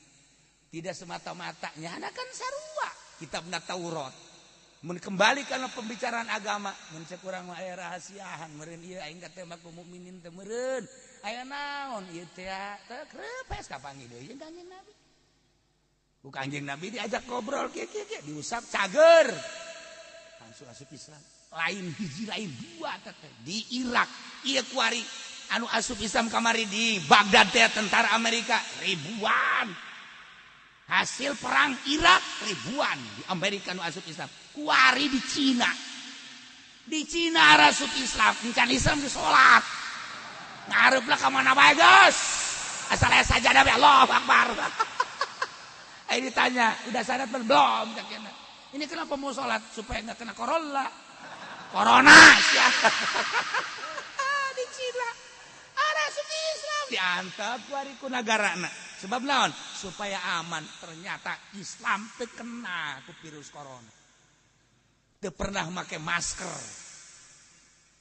Tidak semata-mata nyana kan sarua kitabna Taurat. Mun kembali kana pembicaraan agama, mun cek urang mah aya rahasiaan meureun ieu aing katembak ku mukminin teh meureun. Aya naon ieu teh teh krepes kapanggih deui jeung Kangjeng Nabi. Ku Kangjeng Nabi diajak ngobrol kieu kieu kieu diusap cager. Langsung asup Islam. Lain hiji lain dua teh di Irak ieu kuari anu asup Islam kamari di Baghdad teh tentara Amerika ribuan. Hasil perang Irak ribuan di Amerika nu asup Islam. Kuari di Cina. Di Cina asup Islam, encan Islam di salat. Ngarep lah ka mana bae geus. Asal aya sajadah bae Allahu Akbar. Ayo ditanya, udah sadat belum? Ini kenapa mau sholat? Supaya nggak kena corona. Corona sia. Di Cina asup Islam diantep kuari ku nagarana. Sebab naon? Supaya aman. Ternyata Islam teu kena ku virus corona. Teu pernah make masker.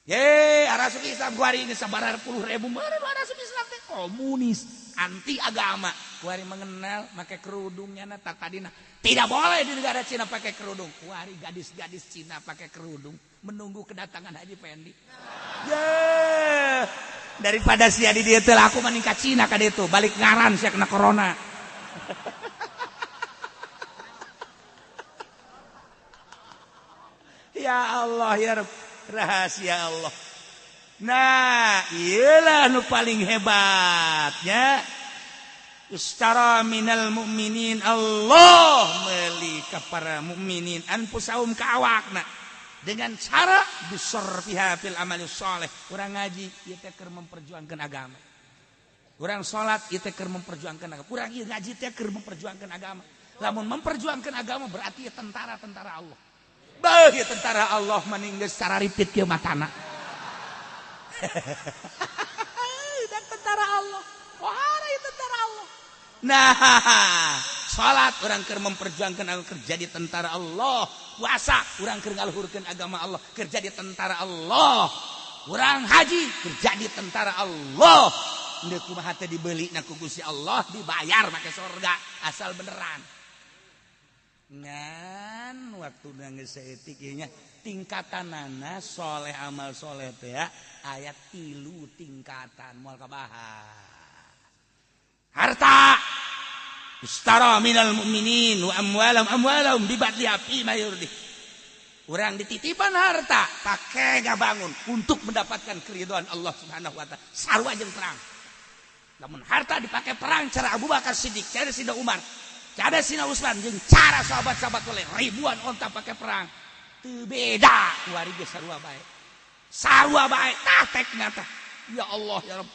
Ye, arasup Islam kuari geus sabaraha puluh ribu meureun arasup Islam teh komunis, anti agama. Kuari mengenal make kerudungnya na tadina. Tidak boleh di negara Cina pakai kerudung. Kuari gadis-gadis Cina pakai kerudung menunggu kedatangan Haji Pendi. Ye, daripada sia di dieu teh laku mending ka Cina ka ditu, balik ngaran sia kena corona. Ya Allah ya Rabb, rahasia Allah. Nah, iyalah nu paling hebatnya. Istara minal mukminin, Allah meuli ka para mukminin anfusahum ka awakna dengan cara bisorfiha fil amali sholeh. Urang ngaji ieu teh keur memperjuangkan agama. Urang salat ieu teh keur memperjuangkan agama. Urang ieu ngaji teh keur memperjuangkan agama. Lamun memperjuangkan agama berarti ieu tentara-tentara Allah. Beuh ieu tentara Allah maning geus sararipit kieu matana. Dan tentara Allah. Wah, ieu tentara Allah. Nah, salat urang keur memperjuangkan agama keur jadi tentara Allah. Puasa urang keur ngaluhurkeun agama Allah, keur jadi tentara Allah. Urang haji keur jadi tentara Allah. Ndeu kumaha teh dibeli na ku Gusti Allah, dibayar make sorga asal beneran. Ngan waktu geus saeutik ieu nya tingkatanana soleh amal soleh teh aya 3 tingkatan moal kabahas. Harta istara minal mu'minin wa amwalahum amwalahum bibadliha fi ma yurdi. Urang dititipan harta pakai ngabangun untuk mendapatkan keridhaan Allah Subhanahu wa taala. Sarua jeung perang. Lamun harta dipakai perang cara Abu Bakar Siddiq, cara Sidna Umar, cara Sidna Utsman jeung cara sahabat-sahabat oleh ribuan onta pakai perang. Teu beda kuari ge sarua bae. Sarua bae tah tekna tah. Ya Allah ya Rabb.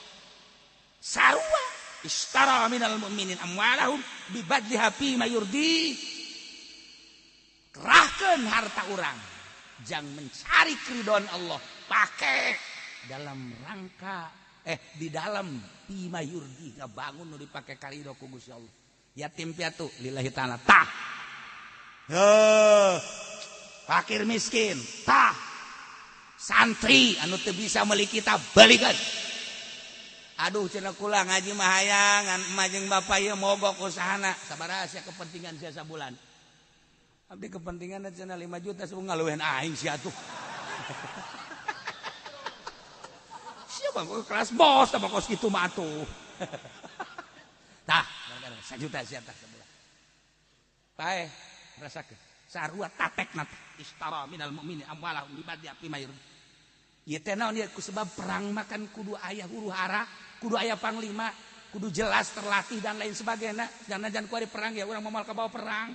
Sarua ishtara minal mu'minin amwalahum bibadliha fi ma yurdi. Kerahkeun harta urang jang mencari keridhaan Allah, pakai dalam rangka di dalam fi ma yurdi ngabangun nu dipake karidho ku Gusti Allah. Yatim piatu lillahi ta'ala tah. Heuh, fakir miskin tah. Santri anu teu bisa meuli kitab belikeun. Aduh cenah kula ngaji mah hayang ngan emak jeung bapak ieu mogok usahana sabaraha sia kepentingan sia sabulan. Abdi kepentingan cenah 5 juta sebung ngaluehan aing sia atuh. Siapa kelas bos sama kos kitu mah atuh. Tah, 1 juta sia tah sebulan. Paeh rasakeun. Sarua tatekna istara minal mu'mini amwalahum bibadli fi mayur. Ieu teh naon ieu ku sebab perang makan kudu aya huru hara, kudu aya panglima, kudu jelas terlatih dan lain sebagainya. Jangan kuari perang ya urang moal kabawa perang.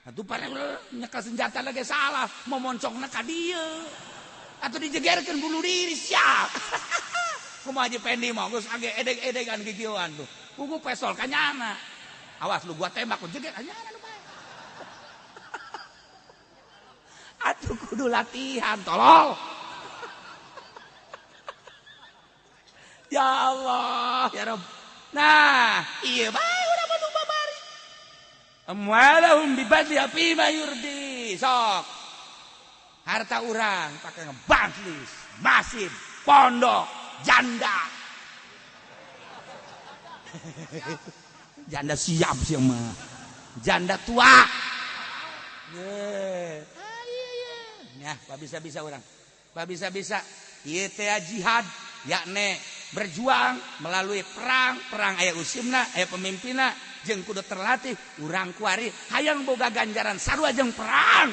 Atuh pada nyekel senjata lagi salah, mau moncongna ka dieu. Atuh dijegerkeun bunuh diri siap. Kumaha Haji Pendi mah geus age edeg-edegan kikieuan tuh. Kuku pesol ka nyana. Awas lu gua tembak lu jeger ka nyana lu bae. Atuh kudu latihan tolol. Ya Allah, ya Rabb. Nah, ieu bae urang mah nu babari. Amwalahum bibadli fi ma yurdi. Sok. Harta urang pakai ngebangkis, masjid, pondok, janda. Janda siap sih mah. Janda tua. Ye. Ah iya iya. Nah, pak bisa-bisa urang. Pak bisa-bisa ieu teh jihad yakni berjuang melalui perang, perang aya usimna, aya pemimpinna, jeung kudu terlatih urang kuari hayang boga ganjaran sarua jeung perang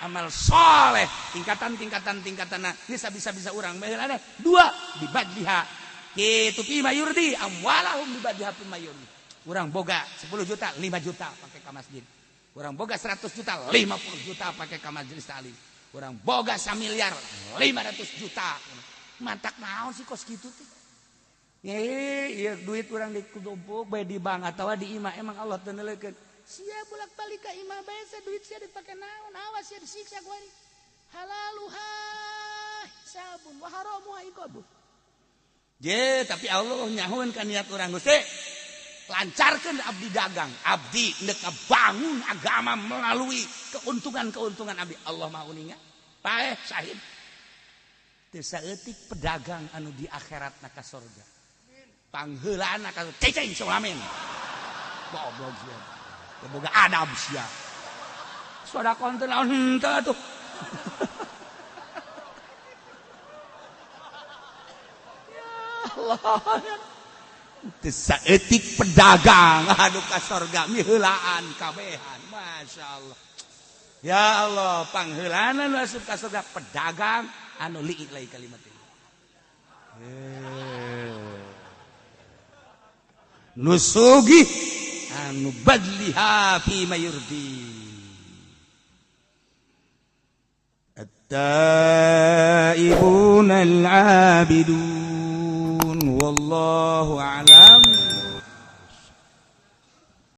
amal soleh tingkatan-tingkatan tingkatanna bisa bisa-bisa urang baheulana dua dibadliha kitu fi mayurdi amwalahum dibadliha fi mayurdi. Urang boga 10 juta 5 juta pake ka masjid, urang boga 100 juta 50 juta pake ka majelis taklim, urang boga 1 miliar 500 juta. Mantak naon sih kos kitu teh? Iya duit urang dikumpul bae di bank atawa di imah emang Allah teu neuleukeun. Sia bolak-balik ka imah bae sia duit sia dipake naon, awas sia disiksa ku ari. Halaluha hisabun wa haramuha iqabun. Je, tapi Allah nyahueun ka niat urang Gusti. Lancarkeun abdi dagang, abdi ndek bangun agama melalui keuntungan-keuntungan abdi. Allah Maha uninga. Paeh sahid. Teu saeutik pedagang anu di akhiratna ka sorga. Pangheulaanna ka ceceng sok amin. Goblok sia. Teu boga adab sia. Sedekah teh naon henteu atuh. Ya Allah. Teu saeutik pedagang anu ka sorga miheulaan kabehan. Masyaallah. Ya Allah, pangheulaanna nu asup ka sorga pedagang anu liik lagi kalimat ini. Nusugi anu badliha fi mayurdi. At-taibun al-abidun wallahu a'lam.